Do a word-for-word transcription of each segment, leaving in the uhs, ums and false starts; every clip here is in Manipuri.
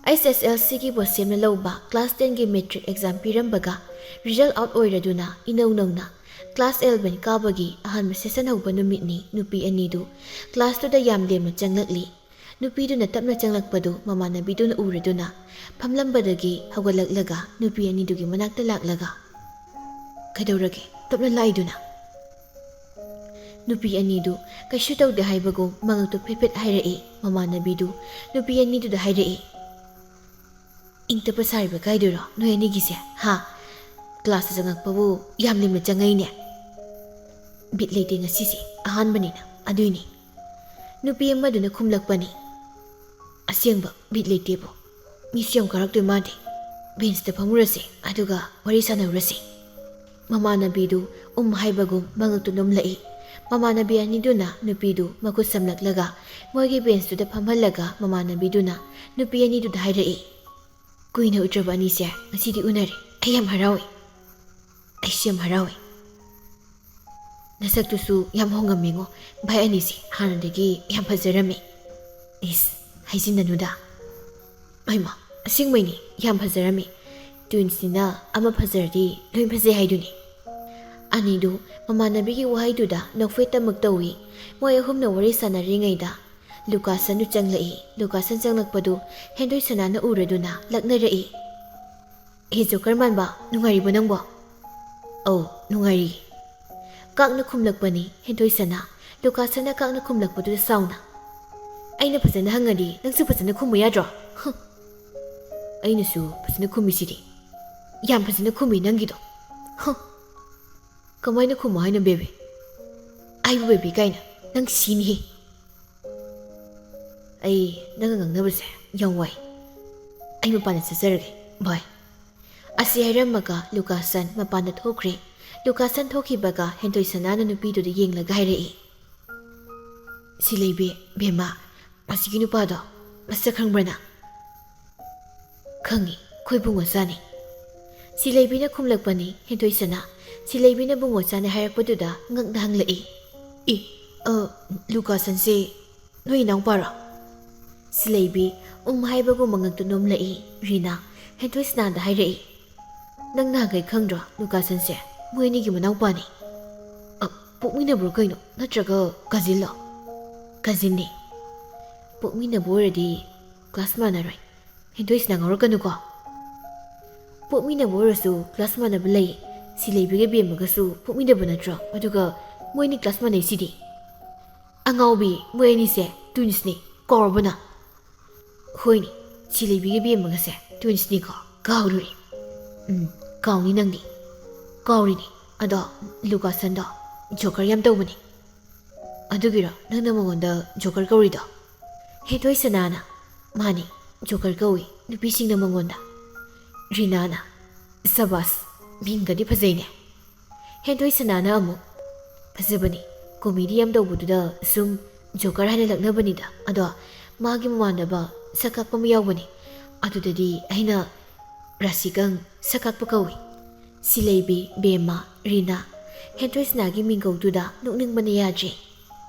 ꯑꯦꯁ ꯑꯦꯁ ꯑꯦꯜ ꯁꯤꯒꯤ ꯕꯣꯁꯦꯝꯅ ꯂꯧꯕ ꯀ꯭ꯂꯥꯁ ꯇꯦꯟꯒꯤ ꯃꯦꯇ꯭ꯔꯤꯛ ꯑꯦꯛꯖꯥꯝ ꯄꯤꯔꯝꯕꯒ ꯔꯤꯖꯜ ꯑꯥꯎꯠ ꯑꯣꯏꯔꯗꯨꯅ ꯏꯅꯧ ꯅꯧꯅ ꯀ꯭ꯂꯥꯁ ꯑꯦꯂꯚꯦꯟ ꯀꯥꯕꯒꯤ ꯑꯍꯥꯟꯕ ꯁꯦꯁꯟ ꯍꯧꯕ ꯅꯨꯃꯤꯠꯅꯤ꯫ ꯅꯨꯄꯤ ꯑꯅꯤꯗꯨ ꯀ꯭ꯂꯥꯁꯇꯨꯗ ꯌꯥꯝ ꯂꯦꯝꯅ ꯆꯪꯂꯛꯂꯤ꯫ ꯅꯨꯄꯤꯗꯨꯅ ꯇꯞꯅ ꯆꯪꯂꯛꯄꯗꯨ ꯃꯃꯥꯟꯅꯕꯤꯗꯨꯅ ꯎꯔꯗꯨꯅ ꯐꯝꯂꯝꯕꯗꯒꯤ ꯍꯧꯒꯠꯂꯛꯂꯒ ꯅꯨꯄꯤ ꯑꯅꯤꯗꯨꯒꯤ ꯃꯅꯥꯛꯇ ꯂꯥꯛꯂꯒ, "ꯀꯩꯗꯧꯔꯒꯦ ꯇꯞꯅ ꯂꯥꯛꯏꯗꯨꯅ?" ꯅꯨꯄꯤ ꯑꯅꯤꯗꯨ ꯀꯩꯁꯨ ꯇꯧꯗꯦ ꯍꯥꯏꯕꯒꯨꯝ ꯃꯉꯛꯇꯨ ꯐꯦꯠ ꯐꯦꯠ ꯍꯥꯏꯔꯛꯏ꯫ ꯃꯃꯥꯟꯅꯕꯤꯗꯨ ꯅꯨꯄꯤ ꯑꯅꯤꯗꯨꯗ ꯍꯥꯏꯔꯛꯏ, "ꯏꯪ ꯇꯞꯄ ꯁꯥꯔꯤꯕ ꯀꯥꯏꯗꯨꯔꯣ ꯅꯣꯏ ꯑꯅꯤꯒꯤꯁꯦ, ꯍꯥ? ꯀ꯭ꯂꯥꯁꯇ ꯆꯪꯉꯛꯄꯕꯨ ꯌꯥꯝ ꯂꯦꯝꯅ ꯆꯪꯉꯛꯏꯅꯦ꯫ ꯕꯤꯠ ꯂꯩꯇꯦ ꯉꯁꯤꯁꯦ, ꯑꯍꯥꯟꯕꯅꯤꯅ, ꯑꯗꯨꯏꯅꯤ꯫" ꯅꯨꯄꯤ ꯑꯃꯗꯨꯅ ꯈꯨꯝꯂꯛꯄꯅꯤ, "ꯑꯁꯦꯡꯕ ꯕꯤꯠ ꯂꯩꯇꯦꯕꯣ꯫ ꯃꯤꯁꯨ ꯌꯥꯝ ꯀꯥꯔꯛꯇꯣꯏ ꯃꯥꯟꯗꯦ꯫ ꯕꯦꯟꯁꯇ ꯐꯝꯃꯨꯔꯁꯦ, ꯑꯗꯨꯒ ꯋꯥꯔꯤ ꯁꯥꯟꯅꯔꯨꯔꯁꯦ꯫" ꯃꯃꯥꯟꯅꯕꯤꯗꯨ ꯎꯝ ꯍꯥꯏꯕꯒꯨꯝ ꯃꯉꯛꯇꯨ ꯅꯣꯝꯂꯛꯏ꯫ ꯃꯃꯥꯟꯅꯕꯤ ꯑꯅꯤꯗꯨꯅ ꯅꯨꯄꯤꯗꯨ ꯃꯈꯨꯠ ꯁꯝꯂꯛꯂꯒ ꯃꯣꯏꯒꯤ ꯕꯦꯟꯁꯇꯨꯗ ꯐꯝꯍꯜꯂꯒ ꯃꯃꯥꯟꯅꯕꯤꯗꯨꯅ ꯅꯨꯄꯤ ꯑꯅꯤꯗꯨꯗ ꯍꯥꯏꯔꯛꯏ, "ꯀꯨꯏꯅ ꯎꯗ꯭ꯔꯕ ꯑꯅꯤꯁꯦ ꯉꯁꯤꯗꯤ ꯎꯅꯔꯦ꯫ ꯑꯩ ꯌꯥꯝ ꯍꯔꯥꯎꯏ꯫ ꯑꯩꯁꯨ ꯌꯥꯝ ꯍꯔꯥꯎꯏ꯫ ꯅꯁꯛꯇꯨꯁꯨ ꯌꯥꯝ ꯍꯣꯡꯉꯝꯃꯦꯉꯣ ꯚꯥꯏ ꯑꯅꯤꯁꯦ, ꯍꯥꯟꯅꯗꯒꯤ ꯌꯥꯝ ꯐꯖꯔꯝꯃꯤ꯫" "ꯏꯁ, ꯍꯥꯏꯖꯤꯟꯅꯅꯨꯗ꯫ ꯍꯩꯃꯥ, ꯑꯁꯦꯡꯕꯩꯅꯤ, ꯌꯥꯝ ꯐꯖꯔꯝꯃꯤ꯫ ꯇ꯭ꯋꯤꯟꯁꯅꯤꯅ ꯑꯃ ꯐꯖꯔꯗꯤ ꯂꯣꯏ ꯐꯖꯩ ꯍꯥꯏꯗꯨꯅꯤ꯫" ꯑꯅꯤꯗꯨ ꯃꯃꯥꯟꯅꯕꯤꯒꯤ ꯋꯥꯍꯩꯗꯨꯗ ꯅꯣꯛꯐꯦꯠ ꯇꯃꯛ ꯇꯧꯏ꯫ ꯃꯣꯏ ꯑꯍꯨꯝꯅ ꯋꯥꯔꯤ ꯁꯥꯟꯅꯔꯤꯉꯩꯗ ꯂꯨꯀꯥꯁꯟꯗꯨ ꯆꯪꯂꯛꯏ꯫ ꯂꯨꯀꯥꯁꯟ ꯆꯪꯂꯛꯄꯗꯨ ꯍꯦꯟꯗꯣꯏ ꯁꯅꯥꯅ ꯎꯔꯗꯨꯅ ꯂꯛꯅꯔꯛꯏ꯫ "ꯍꯦ ꯖꯣꯀꯔ ꯃꯥꯟꯕ, ꯅꯨꯡꯉꯥꯏꯔꯤꯕꯣ ꯅꯪꯕꯣ?" "ꯑꯧ, ꯅꯨꯡꯉꯥꯏꯔꯤ꯫" ꯀꯥꯛꯅ ꯈꯨꯝꯂꯛꯄꯅꯤ ꯍꯦꯟꯗꯣꯏ ꯁꯅꯥ꯫ ꯂꯨꯀꯥꯁꯟꯅ ꯀꯥꯛꯅ ꯈꯨꯝꯂꯛꯄꯗꯨꯗ ꯁꯥꯎꯅ, "ꯑꯩꯅ ꯐꯖꯅ ꯍꯪꯉꯗꯤ ꯅꯪꯁꯨ ꯐꯖꯅ ꯈꯨꯝꯃꯨ ꯌꯥꯗ꯭ꯔꯣ? ꯍꯨꯝ꯫ ꯑꯩꯅꯁꯨ ꯐꯖꯅ ꯈꯨꯝꯃꯤꯁꯤꯗꯤ꯫ ꯌꯥꯝ ꯐꯖꯅ ꯈꯨꯝꯃꯤ ꯅꯪꯒꯤꯗꯣ꯫ ꯍꯨꯝ꯫ ꯀꯃꯥꯏꯅ ꯈꯨꯝꯃꯣ ꯍꯥꯏꯅꯣ ꯕꯦꯕꯤ? ꯑꯩꯕꯨ ꯕꯦꯕꯤ ꯀꯥꯏꯅ? ꯅꯪ ꯁꯤꯅꯤꯍꯦ꯫" "ꯑꯩ ꯅꯪꯒ ꯉꯥꯡꯅꯕꯁꯦ ꯌꯥꯝ ꯋꯥꯏ꯫ ꯑꯩ ꯃꯄꯥꯟꯗ ꯆꯠꯆꯔꯒꯦ꯫ ꯕꯥꯏ꯫" ꯑꯁꯤ ꯍꯥꯏꯔꯝꯃꯒ ꯂꯨꯀꯥꯁꯟ ꯃꯄꯥꯟꯗ ꯊꯣꯛꯈ꯭ꯔꯦ꯫ ꯂꯨꯀꯥꯁꯟ ꯊꯣꯛꯈꯤꯕꯒ ꯍꯦꯟꯗꯣꯏ ꯁꯅꯥꯅ ꯅꯨꯄꯤꯗꯨꯗ ꯌꯦꯡꯂꯒ ꯍꯥꯏꯔꯛꯏ, "ꯁꯤ ꯂꯩꯕꯤ, ꯕꯦꯝꯃ, ꯑꯁꯤꯒꯤ ꯅꯨꯄꯥꯗꯣ ꯃꯁꯛ ꯈꯪꯕ꯭ꯔ ꯅꯪ?" "ꯈꯪꯉꯤ, ꯑꯩꯈꯣꯏ ꯕꯨꯡꯉꯣꯆꯥꯅꯤ꯫" ꯁꯤꯂꯩꯕꯤꯅ ꯈꯨꯝꯂꯛꯄꯅꯤ ꯍꯦꯟꯗꯣꯏ ꯁꯅꯥ꯫ ꯁꯤꯂꯩꯕꯤꯅ ꯕꯨꯡꯉꯣꯆꯥꯅꯤ ꯍꯥꯏꯔꯛꯄꯗꯨꯗ ꯉꯛꯅ ꯍꯪꯂꯛꯏ, "ꯑꯦ, ꯑ, ꯂꯨꯀꯥꯁꯟꯁꯦ ꯅꯣꯏ ꯏꯅꯥꯎꯄꯥꯔꯣ?" ꯁꯤꯂꯩꯕꯤ, ꯎꯝ ꯍꯥꯏꯕꯒꯨꯝꯕ ꯉꯛꯇ ꯅꯣꯝꯂꯛꯏ꯫ ꯔꯤꯅꯥ ꯍꯦꯟꯊꯣꯏ ꯁꯅꯥꯗ ꯍꯥꯏꯔꯛꯏ, "ꯅꯪ ꯅꯍꯥꯟꯈꯩ ꯈꯪꯗ꯭ꯔꯣ ꯂꯨꯀꯥꯁꯟꯁꯦ? ꯃꯣꯏ ꯑꯅꯤꯒꯤ ꯃꯅꯥꯎꯄꯥꯅꯤ꯫ ꯑ, ꯄꯣꯛꯃꯤꯟꯅꯕ꯭ꯔꯣ ꯀꯩꯅꯣ? ꯅꯠꯇ꯭ꯔꯒ ꯀꯖꯤꯟꯂꯣ?" "ꯀꯖꯤꯟꯅꯤ꯫ ꯄꯣꯛꯃꯤꯟꯅꯕ ꯑꯣꯏꯔꯗꯤ ꯀ꯭ꯂꯥꯁ ꯃꯥꯟꯅꯔꯣꯏ꯫ ꯍꯦꯟꯊꯣꯏ ꯁꯅꯥ ꯉꯥꯎꯔꯛꯀꯅꯨꯀꯣ꯫ ꯄꯣꯛꯃꯤꯟꯅꯕ ꯑꯣꯏꯔꯁꯨ ꯀ꯭ꯂꯥꯁ ꯃꯥꯟꯅꯕ ꯂꯩ꯫ ꯁꯤꯂꯩꯕꯤꯒ ꯕꯦꯝꯃꯒꯁꯨ ꯄꯣꯛꯃꯤꯟꯅꯕ ꯅꯠꯇ꯭ꯔꯣ? ꯑꯗꯨꯒ ꯃꯣꯏ ꯑꯅꯤ ꯀ꯭ꯂꯥꯁ ꯃꯥꯟꯅꯩꯁꯤꯗꯤ꯫ ꯑꯉꯥꯎꯕꯤ, ꯃꯣꯏ ꯑꯅꯤꯁꯦ ꯇ꯭ꯋꯤꯟꯁꯅꯤ꯫ ꯀꯥꯎꯔꯕꯣ ꯅꯪ?" "ꯍꯣꯏꯅꯦ, ꯁꯤꯂꯩꯕꯤꯒ ꯕꯦꯝꯃꯒꯁꯦ ꯇ꯭ꯋꯤꯟꯁꯅꯤꯀꯣ꯫ ꯀꯥꯎꯔꯨꯔꯦ꯫ ꯎꯝ, ꯀꯥꯎꯅꯤ ꯅꯪꯗꯤ꯫ ꯀꯥꯎꯔꯤꯅꯤ꯫ ꯑꯗꯣ ꯂꯨꯀꯥꯁꯟꯗꯣ ꯖꯣꯀꯔ ꯌꯥꯝ ꯇꯧꯕꯅꯦ꯫ ꯑꯗꯨꯒꯤꯔꯣ ꯅꯪꯅ ꯃꯉꯣꯟꯗ ꯖꯣꯀꯔ ꯀꯧꯔꯤꯗꯣ?" ꯍꯦꯟꯊꯣꯏ ꯁꯅꯥꯅ, "ꯃꯥꯅꯤ, ꯖꯣꯀꯔ ꯀꯧꯏ ꯅꯨꯄꯤꯁꯤꯡꯅ ꯃꯉꯣꯟꯗ꯫" ꯔꯤꯅꯥꯅ, "ꯁꯕꯥꯁ, ꯃꯤꯡꯒꯗꯤ ꯐꯖꯩꯅꯦ꯫" ꯍꯦꯟꯊꯣꯏ ꯁꯅꯥꯅ ꯑꯃꯨꯛ, "ꯐꯖꯕꯅꯤ, ꯀꯣꯃꯦꯗꯤ ꯌꯥꯝ ꯇꯧꯕꯗꯨꯗ ꯁꯨꯝ ꯖꯣꯀꯔ ꯍꯥꯏꯅ ꯂꯛꯅꯕꯅꯤꯗ꯫ ꯑꯗꯣ ꯃꯥꯒꯤ ꯃꯃꯥꯟꯅꯕ ꯁꯛ ꯀꯥꯛꯄ ꯑꯃ ꯌꯥꯎꯕꯅꯤ, ꯑꯗꯨꯗꯗꯤ ꯑꯩꯅ ꯔꯥꯁꯤꯀꯪ ꯁꯛ ꯀꯥꯛꯄ ꯀꯧꯏ꯫" ꯁꯤꯂꯩꯕꯤ, ꯕꯦꯝꯃ, ꯔꯤꯅꯥ, ꯍꯦꯟꯊꯣꯏ ꯁꯅꯥꯒꯤ ꯃꯤꯡꯒꯧꯗꯨꯗ ꯅꯣꯛꯅꯤꯡꯕꯅ ꯌꯥꯗ꯭ꯔꯦ꯫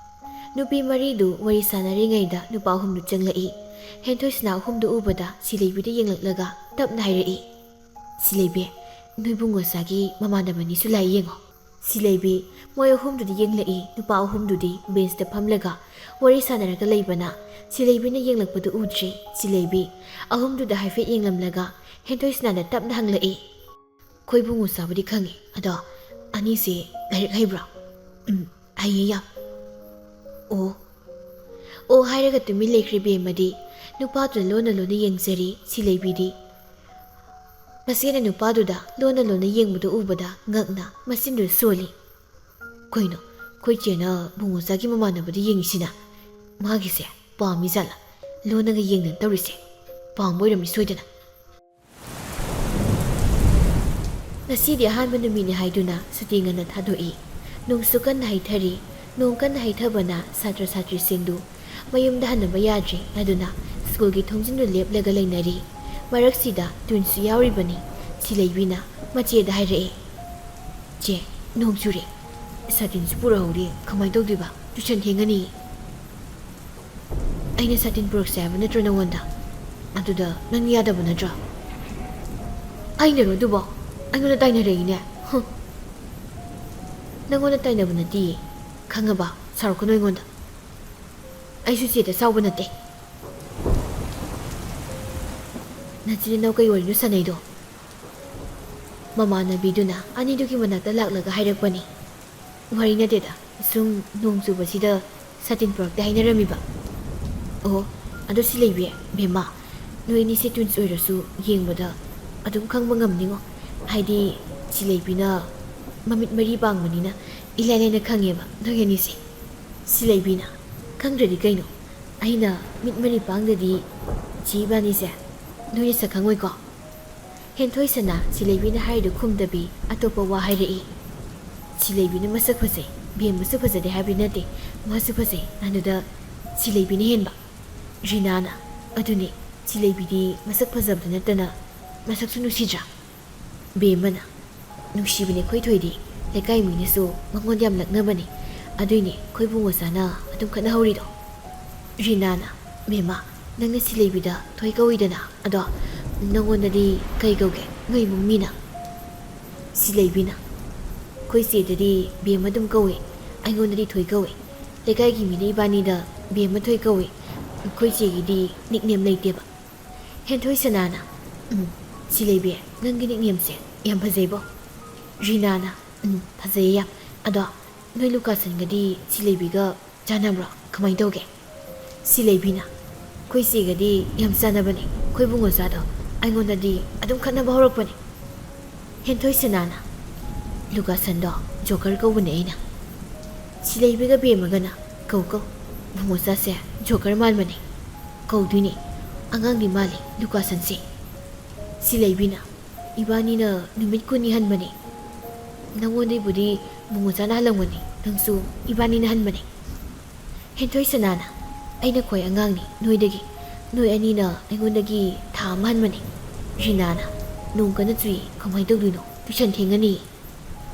ꯅꯨꯄꯤ ꯃꯔꯤꯗꯨ ꯋꯥꯔꯤ ꯁꯥꯟꯅꯔꯤꯉꯩꯗ ꯅꯨꯄꯥ ꯑꯍꯨꯝꯗꯨ ꯆꯪꯂꯛꯏ꯫ ꯍꯦꯟꯊꯣꯏ ꯁꯅꯥ ꯑꯍꯨꯝꯗꯨ ꯎꯕꯗ ꯁꯤꯂꯩꯕꯤꯗ ꯌꯦꯡꯂꯛꯂꯒ ꯇꯞꯅ ꯍꯥꯏꯔꯛꯏ, "ꯁꯤꯂꯩꯕꯤ, ꯅꯣꯏ ꯕꯨꯡꯉꯣꯆꯥꯒꯤ ꯃꯃꯥꯟꯅꯕꯅꯤꯁꯨ ꯂꯥꯛꯏ ꯌꯦꯡꯉꯣ꯫" ꯁꯤꯂꯩꯕꯤ, ꯃꯣꯏ ꯑꯍꯨꯝꯗꯨꯗꯤ ꯌꯦꯡꯂꯛꯏ꯫ ꯅꯨꯄꯥ ꯑꯍꯨꯝꯗꯨꯗꯤ ꯕꯦꯟꯁꯇ ꯐꯝꯂꯒ ꯋꯥꯔꯤ ꯁꯥꯟꯅꯔꯒ ꯂꯩꯕꯅ ꯁꯤꯂꯩꯕꯤꯅ ꯌꯦꯡꯂꯛꯄꯗꯨ ꯎꯗ꯭ꯔꯦ꯫ ꯁꯤꯂꯩꯕꯤ ꯑꯍꯨꯝꯗꯨꯗ ꯍꯥꯏꯐꯦꯠ ꯌꯦꯡꯂꯝꯂꯒ ꯍꯦꯟꯊꯣꯏ ꯁꯅꯥꯗ ꯇꯞꯅ ꯍꯪꯂꯛꯏ, "ꯑꯩꯈꯣꯏ ꯕꯨꯡꯉꯣꯆꯥꯕꯨꯗꯤ ꯈꯪꯉꯤ, ꯑꯗꯣ ꯑꯅꯤꯁꯦ ꯂꯥꯏꯔꯤꯛ ꯍꯩꯕ꯭ꯔꯣ?" "ꯎꯝ, ꯍꯩꯌꯦ ꯌꯥꯝ꯫" "ꯑꯣ꯫" "ꯑꯣ" ꯍꯥꯏꯔꯒ ꯇꯨꯃꯤꯟ ꯂꯩꯈ꯭ꯔꯦ ꯕꯦꯝꯃꯗꯤ꯫ ꯅꯨꯄꯥꯗꯨꯅ ꯂꯣꯟꯅ ꯂꯣꯟꯅ ꯌꯦꯡꯖꯔꯤ꯫ ꯁꯤꯂꯩꯕꯤꯗꯤ ꯃꯆꯦꯅ ꯅꯨꯄꯥꯗꯨꯗ ꯂꯣꯟꯅ ꯂꯣꯟꯅ ꯌꯦꯡꯕꯗꯨ ꯎꯕꯗ ꯉꯛꯅ ꯃꯆꯤꯟꯗꯨ ꯁꯣꯜꯂꯤ꯫ "ꯀꯩꯅꯣ, ꯑꯩꯈꯣꯏ ꯆꯦꯅ ꯕꯨꯡꯉꯣꯆꯥꯒꯤ ꯃꯃꯥꯟꯅꯕꯗ ꯌꯦꯡꯉꯤꯁꯤꯅ? ꯃꯥꯒꯤꯁꯦ ꯄꯥꯝꯃꯤ ꯖꯥꯠꯂ? ꯂꯣꯟꯅꯒ ꯌꯦꯡꯗꯅ ꯇꯧꯔꯤꯁꯦ? ꯄꯥꯝꯕ ꯑꯣꯏꯔꯝꯃꯤ ꯁꯣꯏꯗꯅ꯫" ꯉꯁꯤꯗꯤ ꯑꯍꯥꯟꯕ ꯅꯨꯃꯤꯠꯅꯤ ꯍꯥꯏꯗꯨꯅ ꯁꯨꯇꯤ ꯉꯟꯅ ꯊꯥꯗꯣꯛꯏ꯫ ꯅꯣꯡꯁꯨ ꯀꯟꯅ ꯍꯩꯊꯔꯤ꯫ ꯅꯣꯡ ꯀꯟꯅ ꯍꯩꯊꯕꯅ ꯁꯥꯇ꯭ꯔ ꯁꯥꯇ꯭ꯔꯤꯁꯤꯡꯗꯨ ꯃꯌꯨꯝꯗ ꯍꯟꯅꯕ ꯌꯥꯗ꯭ꯔꯦ ꯍꯥꯏꯗꯨꯅ ꯁ꯭ꯀꯨꯜꯒꯤ ꯊꯣꯡꯖꯤꯟꯗꯨ ꯂꯦꯞꯂꯒ ꯂꯩꯅꯔꯤ꯫ ꯃꯔꯛꯁꯤꯗ ꯇ꯭ꯋꯤꯟꯁꯁꯨ ꯌꯥꯎꯔꯤꯕꯅꯤ꯫ ꯁꯤꯂꯩꯕꯤꯅ ꯃꯆꯦꯗ ꯍꯥꯏꯔꯛꯑꯦ, "ꯆꯦ, ꯅꯣꯡ ꯆꯨꯔꯦ꯫ ꯁꯥꯇꯤꯟꯁꯨ ꯄꯨꯔꯛꯍꯧꯗꯦ꯫ ꯀꯃꯥꯏꯅ ꯇꯧꯗꯣꯏꯕ? ꯇ꯭ꯌꯨꯁꯟ ꯊꯦꯡꯉꯅꯤ꯫" "ꯑꯩꯅ ꯁꯥꯇꯤꯟ ꯄꯨꯔꯛꯁꯦ ꯍꯥꯏꯕ ꯅꯠꯇ꯭ꯔꯣ ꯅꯉꯣꯟꯗ? ꯑꯗꯨꯗ ꯅꯪ ꯌꯥꯗꯕ ꯅꯠꯇ꯭ꯔꯣ? ꯑꯩꯅꯔꯣ ꯑꯗꯨꯕꯣ? ꯑꯩꯉꯣꯟꯗ ꯇꯥꯏꯅꯔꯛꯏꯅꯦ꯫ ꯍꯨꯝ꯫ ꯅꯪꯉꯣꯟꯗ ꯇꯥꯏꯅꯕ ꯅꯠꯇꯤꯌꯦ꯫ ꯈꯪꯉꯕ? ꯁꯥꯎꯔꯛꯀꯅꯨ ꯑꯩꯉꯣꯟꯗ꯫ ꯑꯩꯁꯨ ꯆꯦꯗ ꯁꯥꯎꯕ ꯅꯠꯇꯦ꯫ ꯅꯆꯤꯟ ꯅꯅꯥꯎ ꯀꯩ ꯋꯥꯔꯤꯅꯣ ꯁꯥꯟꯅꯩꯗꯣ? ꯃꯃꯥꯟꯅꯕꯤꯗꯨꯅ ꯑꯅꯤꯗꯨꯒꯤ ꯃꯅꯥꯛꯇ ꯂꯥꯛꯂꯒ ꯍꯥꯏꯔꯛꯄꯅꯤ꯫ ꯋꯥꯔꯤ ꯅꯠꯇꯦꯗ, ꯁꯨꯝ ꯅꯣꯡ ꯆꯨꯕꯁꯤꯗ ꯁꯥꯇꯤꯟ ꯄꯨꯔꯛꯇꯦ ꯍꯥꯏꯅꯔꯝꯃꯤꯕ꯫ ꯑꯣ, ꯑꯗꯣ ꯁꯤ ꯂꯩꯕꯤ, ꯕꯦꯝꯃ, ꯅꯣꯏ ꯑꯅꯤꯁꯦ twins ꯑꯣꯏꯔꯁꯨ ꯌꯦꯡꯕꯗ ꯑꯗꯨꯝ ꯈꯪꯕ ꯉꯝꯅꯤꯉꯣ꯫ ꯍꯥꯏꯗꯤ ꯁꯤ ꯂꯩꯕꯤꯅ ꯃꯃꯤꯠ ꯃꯔꯤ ꯄꯥꯡꯕꯅꯤꯅ ꯏꯂꯥꯏ ꯂꯥꯏꯅ ꯈꯪꯉꯦꯕ ꯅꯣꯏ ꯑꯅꯤꯁꯦ꯫ ꯁꯤ ꯂꯩꯕꯤꯅ ꯈꯪꯗ꯭ꯔꯗꯤ ꯀꯩꯅꯣ? ꯑꯩꯅ ꯃꯤꯠ ꯃꯔꯤ ꯄꯥꯡꯗꯗꯤ ꯏꯆꯦ ꯏꯕꯥꯅꯤꯁꯦ ꯅꯣꯏꯅ ꯁꯛ ꯈꯪꯉꯣꯏꯀꯣ? ꯍꯦꯟꯊꯣꯏ ꯁꯅꯥ ꯁꯤꯂꯩꯕꯤꯅ ꯍꯥꯏꯔꯤꯗꯨ ꯈꯨꯝꯗꯕꯤ ꯑꯇꯣꯞꯄ ꯋꯥ ꯍꯥꯏꯔꯛꯏ꯫ ꯁꯤꯂꯩꯕꯤꯅ ꯃꯁꯛ ꯐꯖꯩ, ꯕꯦꯝꯃꯁꯨ ꯐꯖꯗꯦ ꯍꯥꯏꯕꯗꯤ ꯅꯠꯇꯦ, ꯃꯥꯁꯨ ꯐꯖꯩ꯫ ꯑꯗꯨꯗ ꯁꯤꯂꯩꯕꯤꯅ ꯍꯦꯟꯕ꯫ ꯔꯤꯅꯥꯅ, "ꯑꯗꯨꯅꯤ, ꯁꯤꯂꯩꯕꯤꯗꯤ ꯃꯁꯛ ꯐꯖꯕꯗ ꯅꯠꯇꯅ ꯃꯁꯛꯁꯨ ꯅꯨꯡꯁꯤꯗ꯭ꯔꯥ?" ꯕꯦꯝꯃꯅ, "ꯅꯨꯡꯁꯤꯕꯅꯦ ꯑꯩꯈꯣꯏ ꯊꯣꯏꯗꯤ, ꯂꯩꯀꯥꯏ ꯃꯤꯅꯁꯨ ꯃꯉꯣꯟꯗ ꯌꯥꯝ ꯂꯛꯅꯕꯅꯦ꯫ ꯑꯗꯨꯏꯅꯦ ꯑꯩꯈꯣꯏ ꯕꯨꯡꯉꯣꯆꯥꯅ ꯑꯗꯨꯝ ꯈꯠꯅꯍꯧꯔꯤꯗꯣ꯫" ꯔꯤꯅꯥꯅ, "ꯕꯦꯝꯃ, ꯅꯪꯅ ꯁꯤꯂꯩꯕꯤꯗ ꯊꯣꯏ ꯀꯧꯏꯗꯅ, ꯑꯗꯣ ꯅꯪꯉꯣꯟꯗꯗꯤ ꯀꯩ ꯀꯧꯒꯦ ꯅꯣꯏ ꯏꯃꯨꯡ ꯃꯤꯅ?" ꯁꯤꯂꯩꯕꯤꯅ, "ꯑꯩꯈꯣꯏ ꯆꯦꯗꯗꯤ ꯕꯦꯝꯃ ꯑꯗꯨꯝ ꯀꯧꯏ, ꯑꯩꯉꯣꯟꯗꯗꯤ ꯊꯣꯏ ꯀꯧꯏ꯫ ꯂꯩꯀꯥꯏꯒꯤ ꯃꯤꯅ ꯏꯕꯥꯅꯤꯗ ꯕꯦꯝꯃ ꯊꯣꯏ ꯀꯧꯏ꯫ ꯑꯩꯈꯣꯏ ꯆꯦꯒꯤꯗꯤ nickname ꯂꯩꯇꯦꯕ꯫" ꯍꯦꯟꯊꯣꯏ ꯁꯅꯥꯅ, "ꯎꯝ, ꯁꯤꯂꯩꯕꯤ, ꯅꯪꯒꯤ nicknameꯁꯦ ꯌꯥꯝ ꯐꯖꯩꯕꯣ꯫" ꯔꯤꯅꯥꯅ, "ꯎꯝ, ꯐꯖꯩꯌꯦ ꯌꯥꯝ꯫ ꯑꯗꯣ ꯅꯣꯏ ꯂꯨꯀꯥꯁꯟꯒꯗꯤ ꯁꯤꯂꯩꯕꯤꯒ ꯆꯥꯟꯅꯕ꯭ꯔꯣ? ꯀꯃꯥꯏꯅ ꯇꯧꯒꯦ?" ꯁꯤꯂꯩꯕꯤꯅ, "ꯑꯩꯈꯣꯏ ꯆꯦꯒꯗꯤ ꯌꯥꯝ ꯆꯥꯟꯅꯕꯅꯦ꯫ ꯑꯩꯈꯣꯏ ꯕꯨꯡꯉꯣꯆꯥꯗꯣ ꯑꯩꯉꯣꯟꯗꯗꯤ ꯑꯗꯨꯝ ꯈꯠꯅꯕ ꯍꯧꯔꯛꯄꯅꯦ꯫" ꯍꯦꯟꯊꯣꯏ ꯁꯅꯥꯅ, "ꯂꯨꯀꯥꯁꯟꯗꯣ ꯖꯣꯀꯔ ꯀꯧꯕꯅꯦ ꯑꯩꯅ꯫" ꯁꯤꯂꯩꯕꯤꯒ ꯕꯦꯝꯃꯒꯅ, "ꯀꯧ ꯀꯧ, ꯕꯨꯡꯉꯣꯆꯥꯁꯦ ꯖꯣꯀꯔ ꯃꯥꯟꯕꯅꯦ꯫ ꯀꯧꯗꯣꯏꯅꯦ, ꯑꯉꯥꯡꯗꯤ ꯃꯥꯜꯂꯤ ꯂꯨꯀꯥꯁꯟꯁꯦ꯫" ꯁꯤꯂꯩꯕꯤꯅ, "ꯏꯕꯥꯅꯤꯅ ꯅꯨꯃꯤꯠ ꯀꯨꯟꯅꯤ ꯍꯟꯕꯅꯦ꯫ ꯅꯪꯉꯣꯟꯗꯩꯕꯨꯗꯤ ꯕꯨꯡꯉꯣꯆꯥꯅ ꯍꯜꯂꯝꯒꯅꯤ, ꯅꯪꯁꯨ ꯏꯕꯥꯅꯤꯅ ꯍꯟꯕꯅꯦ꯫" ꯍꯦꯟꯊꯣꯏ ꯁꯅꯥꯅ, "ꯑꯩꯅ ꯈ꯭ꯋꯥꯏ ꯑꯉꯥꯡꯅꯤ ꯅꯣꯏꯗꯒꯤ꯫ ꯅꯣꯏ ꯑꯅꯤꯅ ꯑꯩꯉꯣꯟꯗꯒꯤ ꯊꯥ ꯑꯃ ꯍꯟꯕꯅꯦ꯫" ꯔꯤꯅꯥꯅ, "ꯅꯣꯡ ꯀꯟꯅ ꯆꯨꯏ, ꯀꯃꯥꯏꯅ ꯇꯧꯗꯣꯏꯅꯣ? Tuition ꯊꯦꯡꯉꯅꯤ꯫"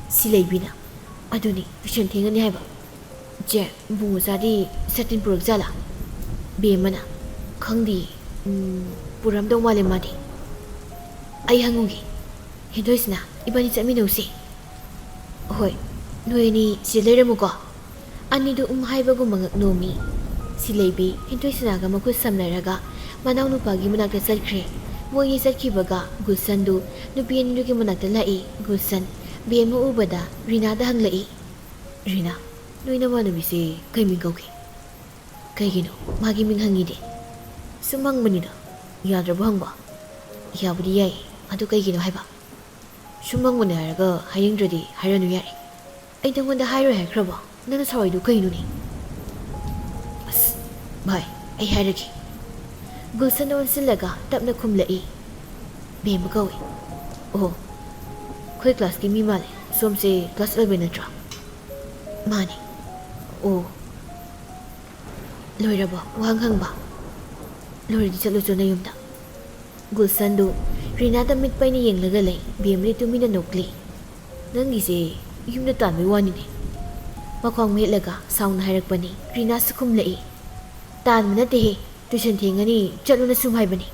ꯁꯤꯂꯩꯕꯤꯅ, "ꯑꯗꯨꯅꯤ, tuition ꯊꯦꯡꯉꯅꯤ ꯍꯥꯏꯕ꯫ ꯆꯦ, ꯕꯨꯡꯉꯣꯆꯥꯗꯤ ꯁꯥꯇꯤꯟ ꯄꯨꯔꯛꯖꯥꯠꯂꯥ?" ꯕꯦꯝꯃꯅ, "ꯈꯪꯗꯦ, ꯎꯝ, ꯄꯨꯔꯝꯗꯧ ꯃꯥꯜꯂꯦ ꯃꯥꯗꯤ꯫ ꯑꯩ ꯍꯪꯉꯨꯒꯦ꯫ ꯍꯦꯟꯊꯣꯏꯁꯅꯥ, ꯏꯕꯥꯅꯤ ꯆꯠꯃꯤꯟꯅꯧꯁꯦ꯫ ꯍꯣꯏ, ꯅꯣꯏ ꯑꯅꯤ ꯁꯤꯗ ꯂꯩꯔꯝꯃꯨꯀꯣ꯫ ꯑꯅꯤꯗꯨ ꯎꯝ ꯍꯥꯏꯕꯒꯨꯝ ꯃꯉꯛ ꯅꯣꯝꯃꯤ꯫ ꯁꯤꯂꯩꯕꯤ ꯍꯦꯟꯊꯣꯏꯁꯅꯥꯒ ꯃꯈꯨꯠ ꯁꯝꯅꯔꯒ ꯃꯅꯥꯎꯅꯨꯄꯥꯒꯤ ꯃꯅꯥꯛꯇ ꯆꯠꯈ꯭ꯔꯦ꯫ ꯃꯣꯏꯅꯤ ꯆꯠꯈꯤꯕꯒ ꯒꯨꯜꯁꯟꯗꯨ ꯅꯨꯄꯤ ꯑꯅꯤꯗꯨꯒꯤ ꯃꯅꯥꯛꯇ ꯂꯥꯛꯏ꯫ ꯒꯨꯜꯁꯟ ꯕꯦꯝꯃ ꯎꯕꯗ ꯔꯤꯅꯥꯗ ꯍꯪꯂꯛꯏ, "ꯔꯤꯅꯥ, ꯅꯣꯏ ꯅꯃꯥꯟꯅꯕꯤꯁꯦ ꯀꯩ ꯃꯤꯡ ꯀꯧꯒꯦ?" "ꯀꯩꯒꯤꯅꯣ ꯃꯥꯒꯤ ꯃꯤꯡ ꯍꯪꯉꯤꯗꯤ?" "ꯁꯨꯝ ꯍꯪꯕꯅꯤꯗ꯫ ꯌꯥꯗ꯭ꯔꯕꯣ ꯍꯪꯕ?" "ꯌꯥꯕꯨꯗꯤ ꯌꯥꯏ, ꯑꯗꯨ ꯀꯩꯒꯤꯅꯣ ꯍꯥꯏꯕ?" "ꯁꯨꯝ ꯍꯪꯕꯅꯦ ꯍꯥꯏꯔꯒ ꯍꯥꯏꯅꯤꯡꯗ꯭ꯔꯗꯤ ꯍꯥꯏꯔꯅꯨ ꯌꯥꯔꯦ꯫ ꯑꯩ ꯅꯪꯉꯣꯟꯗ ꯍꯥꯏꯔꯣꯏ ꯍꯥꯏꯈ꯭ꯔꯕꯣ? ꯅꯪꯅ ꯁꯥꯎꯔꯤꯗꯨ ꯀꯩꯅꯣꯅꯦ?" "ꯑꯁ, ꯚꯥꯏ, ꯑꯩ ꯍꯥꯏꯔꯒꯦ꯫" ꯒꯨꯜꯁꯟ ꯑꯣꯟꯁꯤꯜꯂꯒ ꯇꯞꯅ ꯈꯨꯝꯂꯛꯏ, "ꯕꯦꯝꯃ ꯀꯧꯏ꯫" "ꯑꯣ, ꯑꯩꯈꯣꯏ ꯀ꯭ꯂꯥꯁꯀꯤ ꯃꯤ ꯃꯥꯜꯂꯦ꯫ ꯁꯣꯝꯁꯦ ꯀ꯭ꯂꯥꯁ ꯑꯦꯂꯚꯦꯟ ꯅꯠꯇ꯭ꯔꯣ?" "ꯃꯥꯅꯤ꯫" "ꯑꯣ, ꯂꯣꯏꯔꯕꯣ ꯋꯥꯍꯪ ꯍꯪꯕ? ꯂꯣꯏꯔꯗꯤ ꯆꯠꯂꯨ ꯆꯣ ꯅꯌꯨꯝꯗ꯫" ꯒꯨꯜꯁꯟꯗꯨ ꯔꯤꯅꯥꯗ ꯃꯤꯠ ꯄꯩꯅ ꯌꯦꯡꯂꯒ ꯂꯩ꯫ ꯕꯦꯝꯃꯗꯤ ꯇꯨꯃꯤꯟꯅ ꯅꯣꯛꯂꯤ꯫ "ꯅꯪꯒꯤꯁꯦ ꯌꯨꯝꯗ ꯇꯥꯟꯕꯩ ꯋꯥꯅꯤꯅꯦ꯫" ꯃꯈ꯭ꯋꯥꯡ ꯃꯦꯠꯂꯒ ꯁꯥꯎꯅ ꯍꯥꯏꯔꯛꯄꯅꯤ꯫ ꯔꯤꯅꯥꯁꯨ ꯈꯨꯝꯂꯛꯏ, "ꯇꯥꯟꯕ ꯅꯠꯇꯦꯍꯦ, ꯇꯨꯏꯁꯟ ꯊꯦꯡꯉꯅꯤ, ꯆꯠꯂꯨꯅ ꯁꯨꯝ ꯍꯥꯏꯕꯅꯤ꯫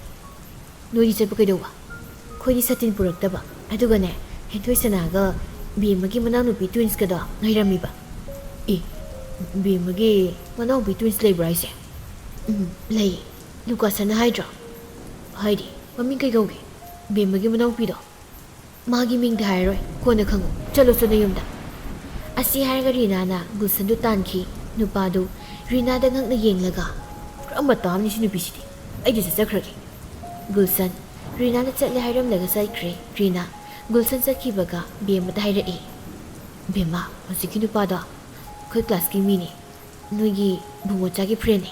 ꯅꯣꯏꯗꯤ ꯆꯠꯄ ꯀꯩꯗꯧꯕ? ꯑꯩꯈꯣꯏꯗꯤ ꯁꯥꯇꯤꯟ ꯄꯨꯔꯛꯇꯕ꯫ ꯑꯗꯨꯒꯅꯦ, ꯍꯦꯟꯊꯣꯏ ꯁꯅꯥꯒ ꯕꯦꯝꯃꯒꯤ ꯃꯅꯥꯎꯅꯨꯄꯤ ꯇ꯭ꯋꯤꯟꯁꯀꯗꯣ ꯉꯥꯏꯔꯝꯃꯤꯕ꯫" "ꯑꯦ, ꯕꯦꯝꯃꯒꯤ ꯃꯅꯥꯎꯅꯨꯄꯤ ꯇ꯭ꯋꯤꯟꯁ ꯂꯩꯕ꯭ꯔꯥ ꯍꯥꯏꯁꯦ?" "ꯎꯝ, ꯂꯩ꯫ ꯂꯨꯀꯥꯁꯟꯅ ꯍꯥꯏꯗ꯭ꯔꯣ?" "ꯍꯥꯏꯗꯤ꯫ ꯃꯃꯤꯡ ꯀꯩ ꯀꯧꯒꯦ?" "ꯕꯦꯝꯃꯒꯤ ꯃꯅꯥꯎꯅꯨꯄꯤꯗꯣ꯫" "ꯃꯥꯒꯤ ꯃꯤꯡꯗꯤ ꯍꯥꯏꯔꯔꯣꯏ, ꯀꯣꯟꯅ ꯈꯪꯉꯨ꯫ ꯆꯠꯂꯣ ꯆꯣ ꯅꯌꯨꯝꯗ꯫" ꯑꯁꯤ ꯍꯥꯏꯔꯒ ꯔꯤꯅꯥꯅ ꯒꯨꯜꯁꯟꯗꯨ ꯇꯥꯟꯈꯤ꯫ ꯅꯨꯄꯥꯗꯨ ꯔꯤꯅꯥꯗ ꯉꯛꯅ ꯌꯦꯡꯂꯒ, "ꯀꯔꯝꯕ ꯇꯥꯝꯅꯤ ꯁꯤ ꯅꯨꯄꯤꯁꯤꯗꯤ? ꯑꯩꯗꯤ ꯆꯠꯆꯈ꯭ꯔꯒꯦ꯫" ꯒꯨꯜꯁꯟ꯫ ꯔꯤꯅꯥꯅ ꯆꯠꯂꯦ ꯍꯥꯏꯔꯝꯂꯒ ꯆꯠꯈ꯭ꯔꯦ꯫ ꯔꯤꯅꯥ ꯒꯨꯜꯁꯟ ꯆꯠꯈꯤꯕꯒ ꯕꯦꯝꯃꯗ ꯍꯥꯏꯔꯛꯏ, "ꯕꯦꯝꯃ, ꯍꯧꯖꯤꯛꯀꯤ ꯅꯨꯄꯥꯗꯣ ꯑꯩꯈꯣꯏ ꯀ꯭ꯂꯥꯁꯀꯤ ꯃꯤꯅꯤ, ꯅꯣꯏꯒꯤ ꯕꯨꯡꯉꯣꯆꯥꯒꯤ ꯐ꯭ꯔꯦꯟꯅꯤ꯫"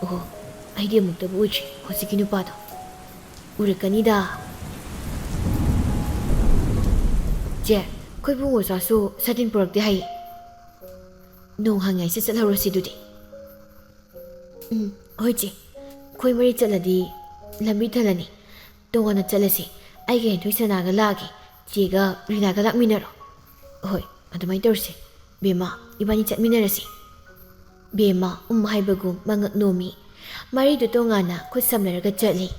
"ꯑꯣꯍꯣ, ꯑꯩꯗꯤ ꯑꯃꯨꯛꯇꯕꯨ ꯎꯗ꯭ꯔꯤ ꯍꯧꯖꯤꯛꯀꯤ ꯅꯨꯄꯥꯗꯣ꯫" "ꯎꯔꯛꯀꯅꯤꯗ꯫" "ꯆꯦ, ꯑꯩꯈꯣꯏ ꯕꯨꯡꯉꯣꯆꯥꯁꯨ ꯁꯥꯇꯤꯟ ꯄꯨꯔꯛꯇꯦ ꯍꯥꯏꯌꯦ꯫" "ꯅꯣꯡ ꯍꯥꯡꯉꯩꯁꯦ ꯆꯠꯍꯧꯔꯁꯤ ꯑꯗꯨꯗꯤ꯫" "ꯎꯝ, ꯍꯣꯏ ꯆꯦ, ꯑꯩꯈꯣꯏ ꯃꯔꯤ ꯆꯠꯂꯗꯤ ꯂꯝꯕꯤ ꯊꯜꯂꯅꯤ꯫ ꯇꯣꯉꯥꯟꯅ ꯆꯠꯂꯁꯤ꯫ ꯑꯩꯒ ꯍꯦꯟꯊꯣꯏ ꯁꯅꯥꯒ ꯂꯥꯛꯑꯒꯦ, ꯆꯦꯒ ꯔꯤꯅꯥꯒ ꯂꯥꯛꯃꯤꯟꯅꯔꯣ꯫" "ꯍꯣꯏ, ꯑꯗꯨꯃꯥꯏꯅ ꯇꯧꯔꯁꯤ꯫ ꯕꯦꯝꯃ, ꯏꯕꯥꯅꯤ ꯆꯠꯃꯤꯟꯅꯔꯁꯤ꯫" ꯕꯦꯝꯃ ꯎꯝ ꯍꯥꯏꯕꯒꯨꯝ ꯃꯉꯛ ꯅꯣꯝꯃꯤ꯫ ꯃꯔꯤꯗꯨ ꯇꯣꯉꯥꯟꯅ ꯈꯨꯠ ꯁꯝꯅꯔꯒ ꯆꯠꯂꯤ꯫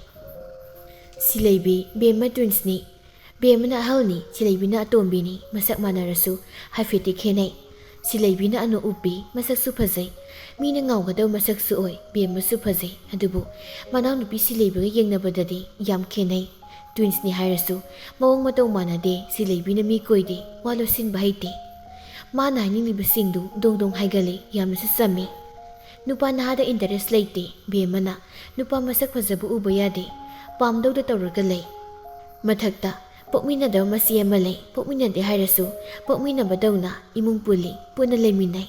ꯁꯤꯂꯩꯕꯤ, ꯕꯦꯝꯃ twinsꯅꯤ꯫ ꯕꯦꯝꯃꯅ ꯑꯍꯜꯅꯤ, ꯁꯤꯂꯩꯕꯤꯅ ꯑꯇꯣꯝꯕꯤꯅꯤ꯫ ꯃꯁꯛ ꯃꯥꯟꯅꯔꯁꯨ ꯍꯥꯏꯐꯦꯠꯇꯤ ꯈꯦꯠꯅꯩ꯫ ꯁꯤꯂꯩꯕꯤꯅ ꯑꯅꯣꯛ ꯎꯞꯄꯤ, ꯃꯁꯛꯁꯨ ꯐꯖꯩ꯫ ꯃꯤꯅ ꯉꯥꯎꯒꯗꯧ ꯃꯁꯛꯁꯨ ꯑꯣꯏ, ꯕꯦꯝꯃꯁꯨ ꯐꯖꯩ꯫ ꯑꯗꯨꯕꯨ ꯃꯅꯥꯎꯅꯨꯄꯤ ꯁꯤꯂꯩꯕꯤꯒ ꯌꯦꯡꯅꯕꯗꯗꯤ ꯌꯥꯝ ꯈꯦꯠꯅꯩ꯫ Twinsꯅꯤ ꯍꯥꯏꯔꯁꯨ ꯃꯑꯣꯡ ꯃꯇꯧ ꯃꯥꯟꯅꯗꯦ꯫ ꯁꯤꯂꯩꯕꯤꯅ ꯃꯤ ꯀꯣꯏꯗꯦ, ꯋꯥ ꯂꯣꯠꯁꯤꯟꯕ ꯍꯩꯇꯦ꯫ ꯃꯥꯅ ꯍꯥꯏꯅꯤꯡꯂꯤꯕꯁꯤꯡꯗꯨ ꯗꯣꯡ ꯗꯣꯡ ꯍꯥꯏꯒꯜꯂꯤ, ꯌꯥꯝꯅꯁꯨ ꯆꯝꯃꯤ꯫ ꯅꯨꯄꯥ ꯅꯍꯥꯗ interest ꯂꯩꯇꯦ꯫ ꯕꯦꯝꯃꯅ ꯅꯨꯄꯥ ꯃꯁꯛ ꯐꯖꯕ ꯎꯕ ꯌꯥꯗꯦ, ꯄꯥꯝꯗꯧꯗ ꯇꯧꯔꯒ ꯂꯩ꯫ ꯃꯊꯛꯇ ꯄꯣꯛꯃꯤꯟꯅꯗꯕ ꯃꯆꯦ ꯑꯃ ꯂꯩ꯫ ꯄꯣꯛꯃꯤꯟꯅꯗꯦ ꯍꯥꯏꯔꯁꯨ ꯄꯣꯛꯃꯤꯟꯅꯕꯗꯧꯅ ꯏꯃꯨꯡ ꯄꯨꯜꯂꯤ, ꯄꯨꯟꯅ ꯂꯩꯃꯤꯟꯅꯩ꯫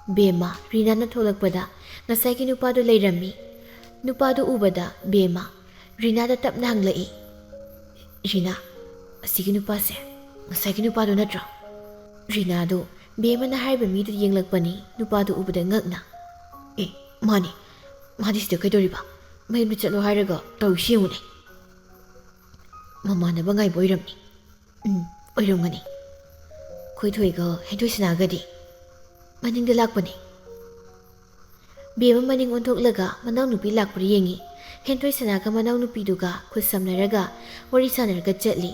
ꯕꯦꯝꯃ, ꯔꯤꯅꯥꯅ ꯊꯣꯛꯂꯛꯄꯗ ꯉꯁꯥꯏꯒꯤ ꯅꯨꯄꯥꯗꯨ ꯂꯩꯔꯝꯃꯤ꯫ ꯅꯨꯄꯥꯗꯨ ꯎꯕꯗ ꯕꯦꯝꯃ ꯔꯤꯅꯥꯗ ꯇꯞꯅ ꯍꯪꯂꯛꯏ, "ꯔꯤꯅꯥ, ꯑꯁꯤꯒꯤ ꯅꯨꯄꯥꯁꯦ ꯉꯁꯥꯏꯒꯤ ꯅꯨꯄꯥꯗꯨ ꯅꯠꯇ꯭ꯔꯣ?" ꯔꯤꯅꯥꯗꯨ ꯕꯦꯝꯃꯅ ꯍꯥꯏꯔꯤꯕ ꯃꯤꯗꯨ ꯌꯦꯡꯂꯛꯄꯅꯤ, ꯅꯨꯄꯥꯗꯨ ꯎꯕꯗ ꯉꯛꯅ꯫ "ꯑꯦ, ꯃꯥꯅꯤ, ꯃꯥꯗꯤ ꯁꯤꯗ ꯀꯩꯗꯧꯔꯤꯕ? ꯃꯌꯨꯝꯗ ꯆꯠꯂꯣ ꯍꯥꯏꯔꯒ ꯇꯧꯔꯤꯁꯤ ꯌꯦꯡꯉꯨꯅꯦ꯫ ꯃꯃꯥꯟꯅꯕ ꯉꯥꯏꯕ ꯑꯣꯏꯔꯝꯅꯤ꯫" "ꯎꯝ, ꯑꯣꯏꯔꯝꯒꯅꯤ꯫ ꯈꯣꯏꯊꯣꯏꯒ ꯍꯦꯟꯊꯣꯏꯁꯅꯥꯒꯗꯤ?" "ꯃꯅꯤꯡꯗ ꯂꯥꯛꯄꯅꯤ꯫" ꯕꯦꯝꯃ ꯃꯅꯤꯡ ꯑꯣꯟꯊꯣꯛꯂꯒ ꯃꯅꯥꯎꯅꯨꯄꯤ ꯂꯥꯛꯄ꯭ꯔꯥ ꯌꯦꯡꯉꯤ꯫ ꯍꯦꯟꯊꯣꯏꯁꯅꯥꯒ ꯃꯅꯥꯎꯅꯨꯄꯤꯗꯨꯒ ꯈꯨꯠ ꯁꯝꯅꯔꯒ ꯋꯥꯔꯤ ꯁꯥꯟꯅꯔꯒ ꯆꯠꯂꯤ꯫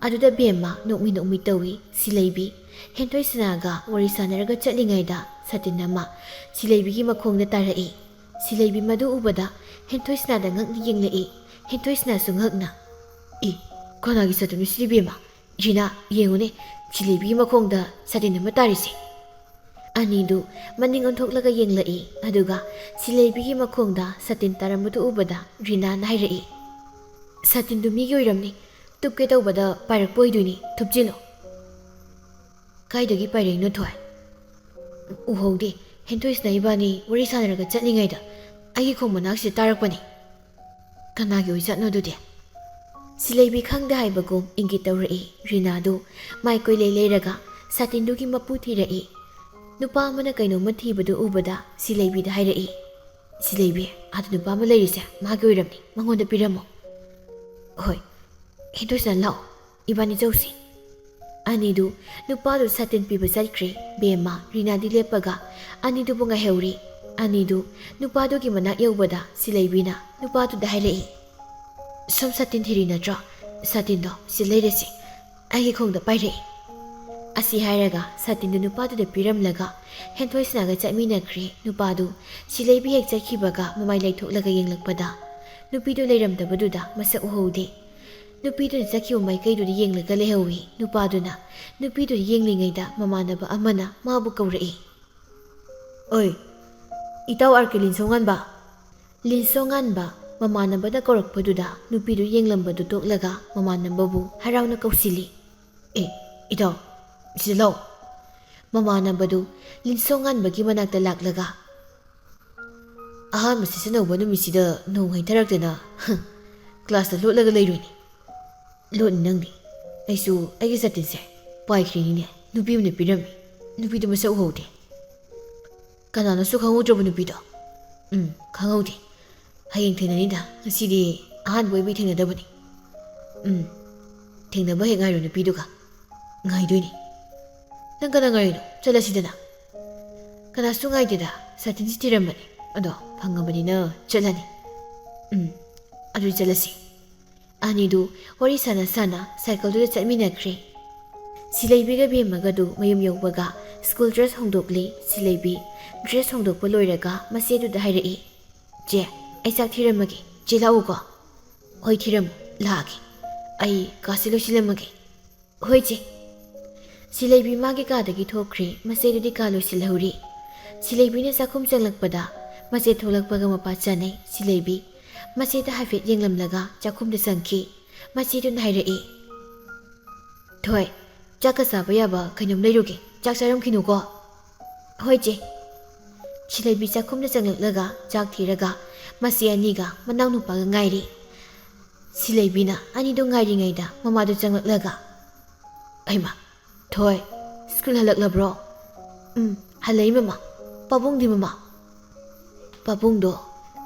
ꯑꯗꯨꯗ ꯕꯦꯝꯃ ꯅꯣꯛꯃꯤ ꯅꯣꯛꯃꯤ ꯇꯧꯏ꯫ ꯁꯤꯂꯩꯕꯤ ꯍꯦꯟꯊꯣꯏꯁꯅꯥꯒ ꯋꯥꯔꯤ ꯁꯥꯟꯅꯔꯒ ꯆꯠꯂꯤꯉꯩꯗ ꯁꯥꯇꯤꯟ ꯑꯃ ꯁꯤꯂꯩꯕꯤꯒꯤ ꯃꯈꯣꯡꯗ ꯇꯥꯔꯛꯏ꯫ ꯁꯤꯂꯩꯕꯤ ꯃꯗꯨ ꯎꯕꯗ ꯍꯦꯟꯊꯣꯏꯁꯅꯥꯗ ꯉꯛꯅ ꯌꯦꯡꯂꯛꯏ꯫ ꯍꯦꯟꯊꯣꯏꯁꯅꯥꯁꯨ ꯉꯛꯅ, "ꯏ, ꯀꯅꯥꯒꯤ ꯁꯥꯇꯤꯟꯅꯣ ꯁꯤꯗꯤ ꯕꯦꯝꯃ? ꯔꯤꯅꯥ, ꯌꯦꯡꯉꯨꯅꯦ, ꯁꯤꯂꯩꯕꯤꯒꯤ ꯃꯈꯣꯡꯗ ꯁꯥꯇꯤꯟ ꯑꯃ ꯇꯥꯔꯤꯁꯦ!" ꯑꯅꯤꯗꯨ ꯃꯅꯤꯡ ꯑꯣꯟꯊꯣꯛꯂꯒ ꯌꯦꯡꯂꯛꯏ꯫ ꯑꯗꯨꯒ ꯁꯤꯂꯩꯕꯤꯒꯤ ꯃꯈꯣꯡꯗ ꯁꯥꯇꯤꯟ ꯇꯥꯔꯝꯕꯗꯨ ꯎꯕꯗ ꯔꯤꯅꯥꯅ ꯍꯥꯏꯔꯛꯏ, "ꯁꯥꯇꯤꯟꯗꯨ ꯃꯤꯒꯤ ꯑꯣꯏꯔꯝꯅꯤ꯫ ꯇꯨꯞꯀꯦ ꯇꯧꯕꯗ ꯄꯥꯏꯔꯛꯄ ꯑꯣꯏꯗꯣꯏꯅꯤ꯫ ꯊꯨꯞꯆꯤꯜꯂꯣ꯫" "ꯀꯥꯏꯗꯒꯤ ꯄꯥꯏꯔꯛꯏꯅꯣ, ꯊꯣꯏ?" "ꯎꯍꯧꯗꯦ꯫ ꯍꯦꯟꯊꯣꯏꯁꯅꯥ ꯏꯕꯥꯅꯤ ꯋꯥꯔꯤ ꯁꯥꯟꯅꯔꯒ ꯆꯠꯂꯤꯉꯩꯗ ꯑꯩꯒꯤ ꯈꯣꯡ ꯃꯅꯥꯛꯁꯤꯗ ꯇꯥꯔꯛꯄꯅꯤ꯫" "ꯀꯅꯥꯒꯤ ꯑꯣꯏꯖꯥꯠꯅꯣ ꯑꯗꯨꯗꯤ?" ꯁꯤꯂꯩꯕꯤ ꯈꯪꯗꯦ ꯍꯥꯏꯕꯒꯨꯝ ꯏꯪꯒꯤꯠ ꯇꯧꯔꯛꯏ꯫ ꯔꯤꯅꯥꯗꯨ ꯃꯥꯏ ꯀꯣꯏꯂꯩ ꯂꯩꯔꯒ ꯁꯥꯇꯤꯟꯗꯨꯒꯤ ꯃꯄꯨ ꯊꯤꯔꯛꯏ꯫ ꯅꯨꯄꯥ ꯑꯃꯅ ꯀꯩꯅꯣꯝꯃ ꯊꯤꯕꯗꯨ ꯎꯕꯗ ꯁꯤꯂꯩꯕꯤꯗ ꯍꯥꯏꯔꯛꯏ, "ꯁꯤꯂꯩꯕꯤ, ꯑꯥꯗ ꯅꯨꯄꯥ ꯑꯃ ꯂꯩꯔꯤꯁꯦ ꯃꯥꯒꯤ ꯑꯣꯏꯔꯝꯅꯤ, ꯃꯉꯣꯟꯗ ꯄꯤꯔꯝꯃꯣ꯫" "ꯍꯣꯏ, ꯍꯦꯟꯊꯣꯏꯁꯅꯥ, ꯂꯥꯛꯑꯣ, ꯏꯕꯥꯅꯤ ꯆꯧꯁꯤ꯫" ꯑꯅꯤꯗꯨ ꯅꯨꯄꯥꯗꯨ ꯁꯥꯇꯤꯟ ꯄꯤꯕ ꯆꯠꯈ꯭ꯔꯦ꯫ ꯕꯦꯝꯃ, ꯔꯤꯅꯥꯗꯤ ꯂꯦꯞꯄꯒ ꯑꯅꯤꯗꯨꯕꯨ ꯉꯥꯏꯍꯧꯔꯤ꯫ ꯑꯅꯤꯗꯨ ꯅꯨꯄꯥꯗꯨꯒꯤ ꯃꯅꯥꯛ ꯌꯧꯕꯗ ꯁꯤꯂꯩꯕꯤꯅ ꯅꯨꯄꯥꯗꯨꯗ ꯍꯥꯏꯔꯛꯏ, "ꯁꯣꯝ ꯁꯥꯇꯤꯟ ꯊꯤꯔꯤ ꯅꯠꯇ꯭ꯔꯣ? ꯁꯥꯇꯤꯟꯗꯣ ꯁꯤ ꯂꯩꯔꯁꯤ꯫" ꯑꯩꯒꯤ ꯈꯣꯡꯗ ꯄꯥꯏꯔꯛꯏ꯫ ꯑꯁꯤ ꯍꯥꯏꯔꯒ ꯁꯥꯇꯤꯟꯗꯨ ꯅꯨꯄꯥꯗꯨꯗ ꯄꯤꯔꯝꯂꯒ ꯍꯦꯟꯊꯣꯏ ꯁꯅꯥꯒ ꯆꯠꯃꯤꯟꯅꯈ꯭ꯔꯦ꯫ ꯅꯨꯄꯥꯗꯨ ꯁꯤꯂꯩꯕꯤ ꯍꯦꯛ ꯆꯠꯈꯤꯕꯒ ꯃꯃꯥꯏ ꯂꯩꯊꯣꯛꯂꯒ ꯌꯦꯡꯂꯛꯄꯗ ꯅꯨꯄꯤꯗꯨ ꯂꯩꯔꯝꯗꯕꯗꯨꯗ ꯃꯁꯛ ꯎꯍꯧꯗꯦ꯫ ꯅꯨꯄꯤꯗꯨꯅ ꯆꯠꯈꯤꯕ ꯃꯥꯏꯀꯩꯗꯨꯗ ꯌꯦꯡꯂꯒ ꯂꯩꯍꯧꯏ꯫ ꯅꯨꯄꯥꯗꯨꯅ ꯅꯨꯄꯤꯗꯨ ꯌꯦꯡꯂꯤꯉꯩꯗ ꯃꯃꯥꯟꯅꯕ ꯑꯃꯅ ꯃꯥꯕꯨ ꯀꯧꯔꯛꯏ꯫ "ꯑꯣꯏ, ꯏꯇꯥꯎ ꯑꯥꯔ ꯀꯦ ꯂꯤꯟꯁꯣ ꯉꯥꯟꯕ?" ꯂꯤꯟꯁꯣ ꯉꯥꯟꯕ ꯃꯃꯥꯟꯅꯕꯅ ꯀꯧꯔꯛꯄꯗꯨꯗ ꯅꯨꯄꯤꯗꯨ ꯌꯦꯡꯂꯝꯕꯗꯨ ꯇꯣꯛꯂꯒ ꯃꯃꯥꯟꯅꯕꯕꯨ ꯍꯔꯥꯎꯅ ꯀꯧꯁꯤꯜꯂꯤ꯫ "ꯑꯦ, ꯏꯇꯥꯎ, ꯁꯤꯗ ꯂꯥꯎ꯫" ꯃꯃꯥꯟꯅꯕꯗꯨ ꯂꯤꯟꯁꯣ ꯉꯥꯟꯕꯒꯤ ꯃꯅꯥꯛꯇ ꯂꯥꯛꯂꯒ, "ꯑꯍꯥꯟꯕ ꯁꯦꯁꯟ ꯍꯧꯕ ꯅꯨꯃꯤꯠꯁꯤꯗ ꯅꯣꯡ ꯍꯩꯊꯔꯛꯇꯅ ꯀ꯭ꯂꯥꯁꯇ ꯂꯣꯠꯂꯒ ꯂꯩꯔꯨꯏꯅꯤ꯫" "ꯂꯣꯠꯅꯤ ꯅꯪꯗꯤ꯫ ꯑꯩꯁꯨ ꯑꯩꯒꯤ ꯁꯥꯇꯤꯟꯁꯦ ꯄꯥꯏꯈ꯭ꯔꯤꯅꯤꯅꯦ, ꯅꯨꯄꯤ ꯑꯃꯅ ꯄꯤꯔꯝꯃꯤ꯫ ꯅꯨꯄꯤꯗꯨ ꯃꯁꯛ ꯎꯍꯧꯗꯦ꯫ ꯀꯅꯥꯅꯣꯁꯨ ꯈꯪꯍꯧꯗ꯭ꯔꯕ ꯅꯨꯄꯤꯗꯣ?" "ꯎꯝ, ꯈꯪꯍꯧꯗꯦ꯫ ꯍꯌꯦꯡ ꯊꯦꯡꯅꯅꯤꯗ, ꯉꯁꯤꯗꯤ ꯑꯍꯥꯟꯕ ꯑꯣꯏꯕꯩ ꯊꯦꯡꯅꯗꯕꯅꯤ꯫" "ꯎꯝ, ꯊꯦꯡꯅꯕ ꯍꯦꯛ ꯉꯥꯏꯔꯣ ꯅꯨꯄꯤꯗꯨꯒ꯫" "ꯉꯥꯏꯗꯣꯏꯅꯤ꯫" "ꯅꯪ ꯀꯅꯥ ꯉꯥꯏꯔꯤꯅꯣ? ꯆꯠꯂꯁꯤꯗꯅ꯫" "ꯀꯅꯥꯁꯨ ꯉꯥꯏꯗꯦꯗ, ꯁꯥꯇꯤꯟꯁꯤ ꯊꯤꯔꯝꯕꯅꯤ꯫ ꯑꯗꯣ ꯐꯪꯉꯕꯅꯤꯅ ꯆꯠꯂꯅꯤ꯫" "ꯎꯝ, ꯑꯗꯨꯗꯤ ꯆꯠꯂꯁꯤ꯫" ꯑꯅꯤꯗꯨ ꯋꯥꯔꯤ ꯁꯥꯟꯅ ꯁꯥꯟꯅ ꯁꯥꯏꯀꯜꯗꯨꯗ ꯆꯠꯃꯤꯟꯅꯈ꯭ꯔꯦ꯫ ꯁꯤꯂꯩꯕꯤꯒ ꯕꯦꯝꯃꯒꯗꯨ ꯃꯌꯨꯝ ꯌꯧꯕꯒ ꯁ꯭ꯀꯨꯜ ꯗ꯭ꯔꯦꯁ ꯍꯣꯡꯗꯣꯛꯂꯤ꯫ ꯁꯤꯂꯩꯕꯤ ꯗ꯭ꯔꯦꯁ ꯍꯣꯡꯗꯣꯛꯄ ꯂꯣꯏꯔꯒ ꯃꯆꯦꯗꯨꯗ ꯍꯥꯏꯔꯛꯏ, "ꯆꯦ, ꯑꯩ ꯆꯥꯛ ꯊꯤꯔꯝꯃꯒꯦ, ꯆꯦ ꯂꯥꯛꯎꯀꯣ꯫" "ꯍꯣꯏ, ꯊꯤꯔꯝꯃꯨ, ꯂꯥꯛꯑꯒꯦ꯫ ꯑꯩ ꯀꯥꯁꯦ ꯂꯣꯏꯁꯤꯜꯂꯝꯃꯒꯦ꯫" "ꯍꯣꯏ ꯆꯦ꯫" ꯁꯤꯂꯩꯕꯤ ꯃꯥꯒꯤ ꯀꯥꯗꯒꯤ ꯊꯣꯛꯈ꯭ꯔꯦ꯫ ꯃꯆꯦꯗꯨꯗꯤ ꯀꯥ ꯂꯣꯏꯁꯤꯜꯍꯧꯔꯤ꯫ ꯁꯤꯂꯩꯕꯤꯅ ꯆꯥꯛꯈꯨꯝ ꯆꯪꯂꯛꯄꯗ ꯃꯆꯦ ꯊꯣꯛꯂꯛꯄꯒ ꯃꯄꯥ ꯆꯥꯅꯩ꯫ ꯁꯤꯂꯩꯕꯤ ꯃꯆꯦꯗ ꯍꯥꯏꯐꯦꯠ ꯌꯦꯡꯂꯝꯂꯒ ꯆꯥꯛꯈꯨꯝꯗ ꯆꯪꯈꯤ꯫ ꯃꯆꯦꯗꯨꯅ ꯍꯥꯏꯔꯛꯏ, "ꯊꯣꯏ, ꯆꯥꯛꯀ ꯆꯥꯕ ꯌꯥꯕ ꯀꯩꯅꯣꯝ ꯂꯩꯔꯨꯒꯦ, ꯆꯥꯛ ꯆꯥꯔꯝꯈꯤꯅꯨꯀꯣ꯫" "ꯍꯣꯏ ꯆꯦ꯫" ꯁꯤꯂꯩꯕꯤ ꯆꯥꯛꯈꯨꯝꯗ ꯆꯪꯂꯛꯂꯒ ꯆꯥꯛ ꯊꯤꯔꯒ ꯃꯆꯦ ꯑꯅꯤꯒ ꯃꯅꯥꯎꯅꯨꯄꯥꯒ ꯉꯥꯏꯔꯤ꯫ ꯁꯤꯂꯩꯕꯤꯅ ꯑꯅꯤꯗꯨ ꯉꯥꯏꯔꯤꯉꯩꯗ ꯃꯃꯥꯗꯨ ꯆꯪꯂꯛꯂꯒ, "ꯑꯩꯃ, ꯊꯣꯏ, ꯁ꯭ꯀꯨꯜ ꯍꯜꯂꯛꯂꯕ꯭ꯔꯣ?" "ꯎꯝ, ꯍꯜꯂꯛꯏ ꯃꯃꯥ꯫ ꯄꯥꯕꯨꯡꯗꯤ ꯃꯃꯥ?" "ꯄꯥꯕꯨꯡꯗꯣ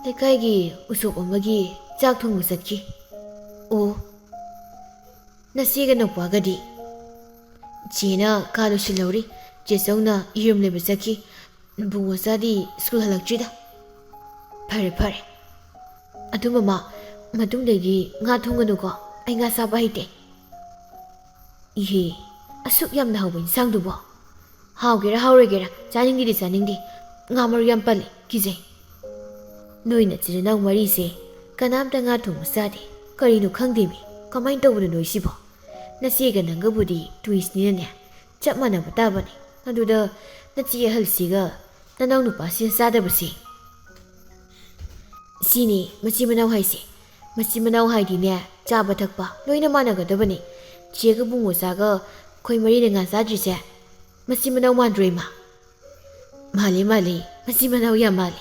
ꯂꯩꯀꯥꯏꯒꯤ ꯎꯁꯣꯞ ꯑꯃꯒꯤ ꯆꯥꯛ ꯊꯣꯡꯕ ꯆꯠꯈꯤ꯫" "ꯑꯣ, ꯅꯆꯦꯒ ꯅꯧꯄꯥꯒꯗꯤ?" "ꯆꯦꯅ ꯀꯥ ꯂꯣꯏꯁꯤꯜꯍꯧꯔꯤ, ꯆꯦ ꯆꯧꯅ ꯏꯔꯨꯝ ꯂꯩꯕ ꯆꯠꯈꯤ꯫ ꯏꯕꯨꯡꯉꯣꯆꯥꯗꯤ ꯁ꯭ꯀꯨꯜ ꯍꯜꯂꯛꯇ꯭ꯔꯤꯗ꯫ ꯐꯔꯦ, ꯐꯔꯦ꯫ ꯑꯗꯨ ꯃꯃꯥ, ꯃꯇꯨꯡꯗꯒꯤ ꯉꯥ ꯊꯣꯡꯒꯅꯨꯀꯣ, ꯑꯩ ꯉꯥ ꯆꯥꯕ ꯍꯩꯇꯦ꯫ ꯏꯍꯦ, ꯑꯁꯨꯛ ꯌꯥꯝꯅ ꯍꯥꯎꯕ ꯏꯟꯁꯥꯡꯗꯨꯕꯣ? ꯍꯥꯎꯒꯦꯔꯥ ꯍꯥꯎꯔꯣꯏꯒꯦꯔꯥ, ꯆꯥꯅꯤꯡꯗꯦꯗꯤ ꯆꯥꯅꯤꯡꯗꯦ꯫ ꯉꯥ ꯃꯔꯨ ꯌꯥꯝ ꯄꯜꯂꯤ, ꯀꯤꯖꯩ꯫ ꯅꯣꯏ ꯅꯆꯤꯟ ꯅꯅꯥꯎ ꯃꯔꯤꯁꯦ ꯀꯅꯥꯝꯇ ꯉꯥ ꯊꯣꯡꯕ ꯆꯥꯗꯦ꯫ ꯀꯔꯤꯅꯣ ꯈꯪꯗꯦꯃꯤ, ꯀꯃꯥꯏꯅ ꯇꯧꯕꯅꯣ ꯅꯣꯏꯁꯤꯕꯣ? ꯅꯆꯦꯒ ꯅꯪꯒꯕꯨꯗꯤ twins ꯅꯤꯅꯅꯦ, ꯆꯞ ꯃꯥꯟꯅꯕ ꯇꯥꯕꯅꯤ꯫ ꯑꯗꯨꯗ ꯅꯆꯦ ꯑꯍꯜꯁꯤꯒ ꯅꯅꯥꯎ ꯅꯨꯄꯥꯁꯤꯅ ꯆꯥꯗꯕꯁꯤ? ꯁꯤꯅꯤ ꯃꯆꯤꯟ ꯃꯅꯥꯎ ꯍꯥꯏꯁꯦ꯫ ꯃꯆꯤꯟ ꯃꯅꯥꯎ ꯍꯥꯏꯗꯤꯅꯦ, ꯆꯥꯕ ꯊꯛꯄ ꯂꯣꯏꯅ ꯃꯥꯟꯅꯒꯗꯕꯅꯤ꯫ ꯆꯦꯒ ꯕꯨꯡꯉꯣꯆꯥꯒ ꯑꯩꯈꯣꯏ ꯃꯔꯤꯅ ꯉꯥ ꯆꯥꯗ꯭ꯔꯤꯁꯦ ꯃꯆꯤꯟ ꯃꯅꯥꯎ ꯃꯥꯟꯗ꯭ꯔꯣ, ꯏꯃꯥ? ꯃꯥꯜꯂꯤ, ꯃꯥꯜꯂꯤ, ꯃꯆꯤꯟ ꯃꯅꯥꯎ ꯌꯥꯝ ꯃꯥꯜꯂꯤ꯫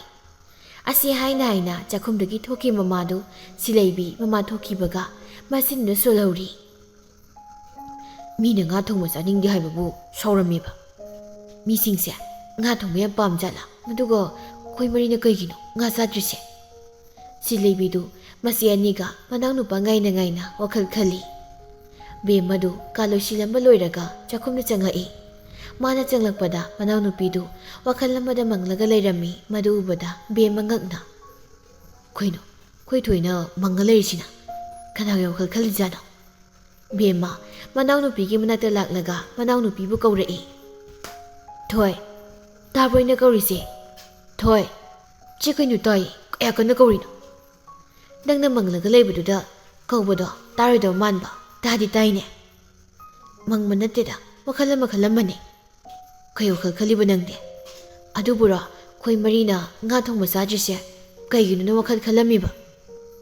ꯑꯁꯤ ꯍꯥꯏꯅ ꯍꯥꯏꯅ ꯆꯥꯛꯈꯨꯝꯗꯒꯤ ꯊꯣꯛꯈꯤꯕ ꯃꯃꯥꯗꯨ ꯁꯤꯂꯩꯕꯤ ꯃꯃꯥ ꯊꯣꯛꯈꯤꯕꯒ ꯃꯆꯤꯟꯗꯨꯅ ꯁꯣꯜꯍꯧꯔꯤ꯫ ꯃꯤꯅ ꯉꯥ ꯊꯣꯡꯕ ꯆꯥꯅꯤꯡꯗꯦ ꯍꯥꯏꯕꯕꯨ ꯁꯥꯎꯔꯝꯃꯤꯕ꯫ ꯃꯤꯁꯤꯡꯁꯦ ꯉꯥ ꯊꯣꯡꯕ ꯌꯥꯝ ꯄꯥꯝ ꯖꯥꯠꯂꯥ? ꯑꯗꯨꯒ ꯑꯩꯈꯣꯏ ꯃꯔꯤꯅ ꯀꯩꯒꯤꯅꯣ ꯉꯥ ꯆꯥꯗ꯭ꯔꯤꯁꯦ? ꯁꯤꯂꯩꯕꯤꯗꯨ ꯃꯆꯦ ꯑꯅꯤꯒ ꯃꯅꯥꯎꯅꯨꯄꯥ ꯉꯥꯏꯅ ꯉꯥꯏꯅ ꯋꯥꯈꯜ ꯈꯜꯂꯤ꯫ ꯕꯦꯝꯃꯗꯨ ꯀꯥ ꯂꯣꯏꯁꯤꯜꯂꯝꯕ ꯂꯣꯏꯔꯒ ꯆꯥꯛꯈꯨꯝꯗ ꯆꯪꯂꯛꯏ꯫ ꯃꯥꯅ ꯆꯪꯂꯛꯄꯗ ꯃꯅꯥꯎꯅꯨꯄꯤꯗꯨ ꯋꯥꯈꯜ ꯑꯃꯗ ꯃꯪꯂꯒ ꯂꯩꯔꯝꯃꯤ꯫ ꯃꯗꯨ ꯎꯕꯗ ꯕꯦꯝꯃ ꯉꯛꯅ, "ꯀꯩꯅꯣ, ꯑꯩꯈꯣꯏ ꯊꯣꯏꯅ ꯃꯪꯉ ꯂꯩꯔꯤꯁꯤꯅ? ꯀꯅꯥꯒꯤ ꯋꯥꯈꯜ ꯈꯜꯂꯤꯖꯥꯠꯅꯣ?" ꯕꯦꯝꯃ ꯃꯅꯥꯎꯅꯨꯄꯤꯒꯤ ꯃꯅꯥꯛꯇ ꯂꯥꯛꯂꯒ ꯃꯅꯥꯎꯅꯨꯄꯤꯕꯨ ꯀꯧꯔꯛꯏ꯫ "ꯊꯣꯏ, ꯇꯥꯕ꯭ꯔꯣ ꯑꯩꯅ ꯀꯧꯔꯤꯁꯦ? ꯊꯣꯏ, ꯆꯦ ꯀꯩꯅꯣ ꯇꯥꯏ, ꯀꯌꯥ ꯀꯟꯅ ꯀꯧꯔꯤꯅꯣ? ꯅꯪꯅ ꯃꯪꯂꯒ ꯂꯩꯕꯗꯨꯗ ꯀꯧꯕꯗꯣ ꯇꯥꯔꯣꯏꯗꯕ ꯃꯥꯟꯕ, ꯇꯥꯗꯤ ꯇꯥꯏꯅꯦ꯫ ꯃꯪꯕ ꯅꯠꯇꯦꯗ, ꯋꯥꯈꯜ ꯑꯃ ꯈꯜꯂꯝꯕꯅꯦ꯫" "ꯀꯩ ꯋꯥꯈꯜ ꯈꯜꯂꯤꯕ ꯅꯪꯗꯤ?" "ꯑꯗꯨꯕꯨꯔꯣ, ꯑꯩꯈꯣꯏ ꯃꯔꯤꯅ ꯉꯥ ꯊꯣꯡꯕ ꯆꯥꯗ꯭ꯔꯤꯁꯦ ꯀꯩꯒꯤꯅꯣꯅ ꯋꯥꯈꯜ ꯈꯜꯂꯝꯃꯤꯕ꯫"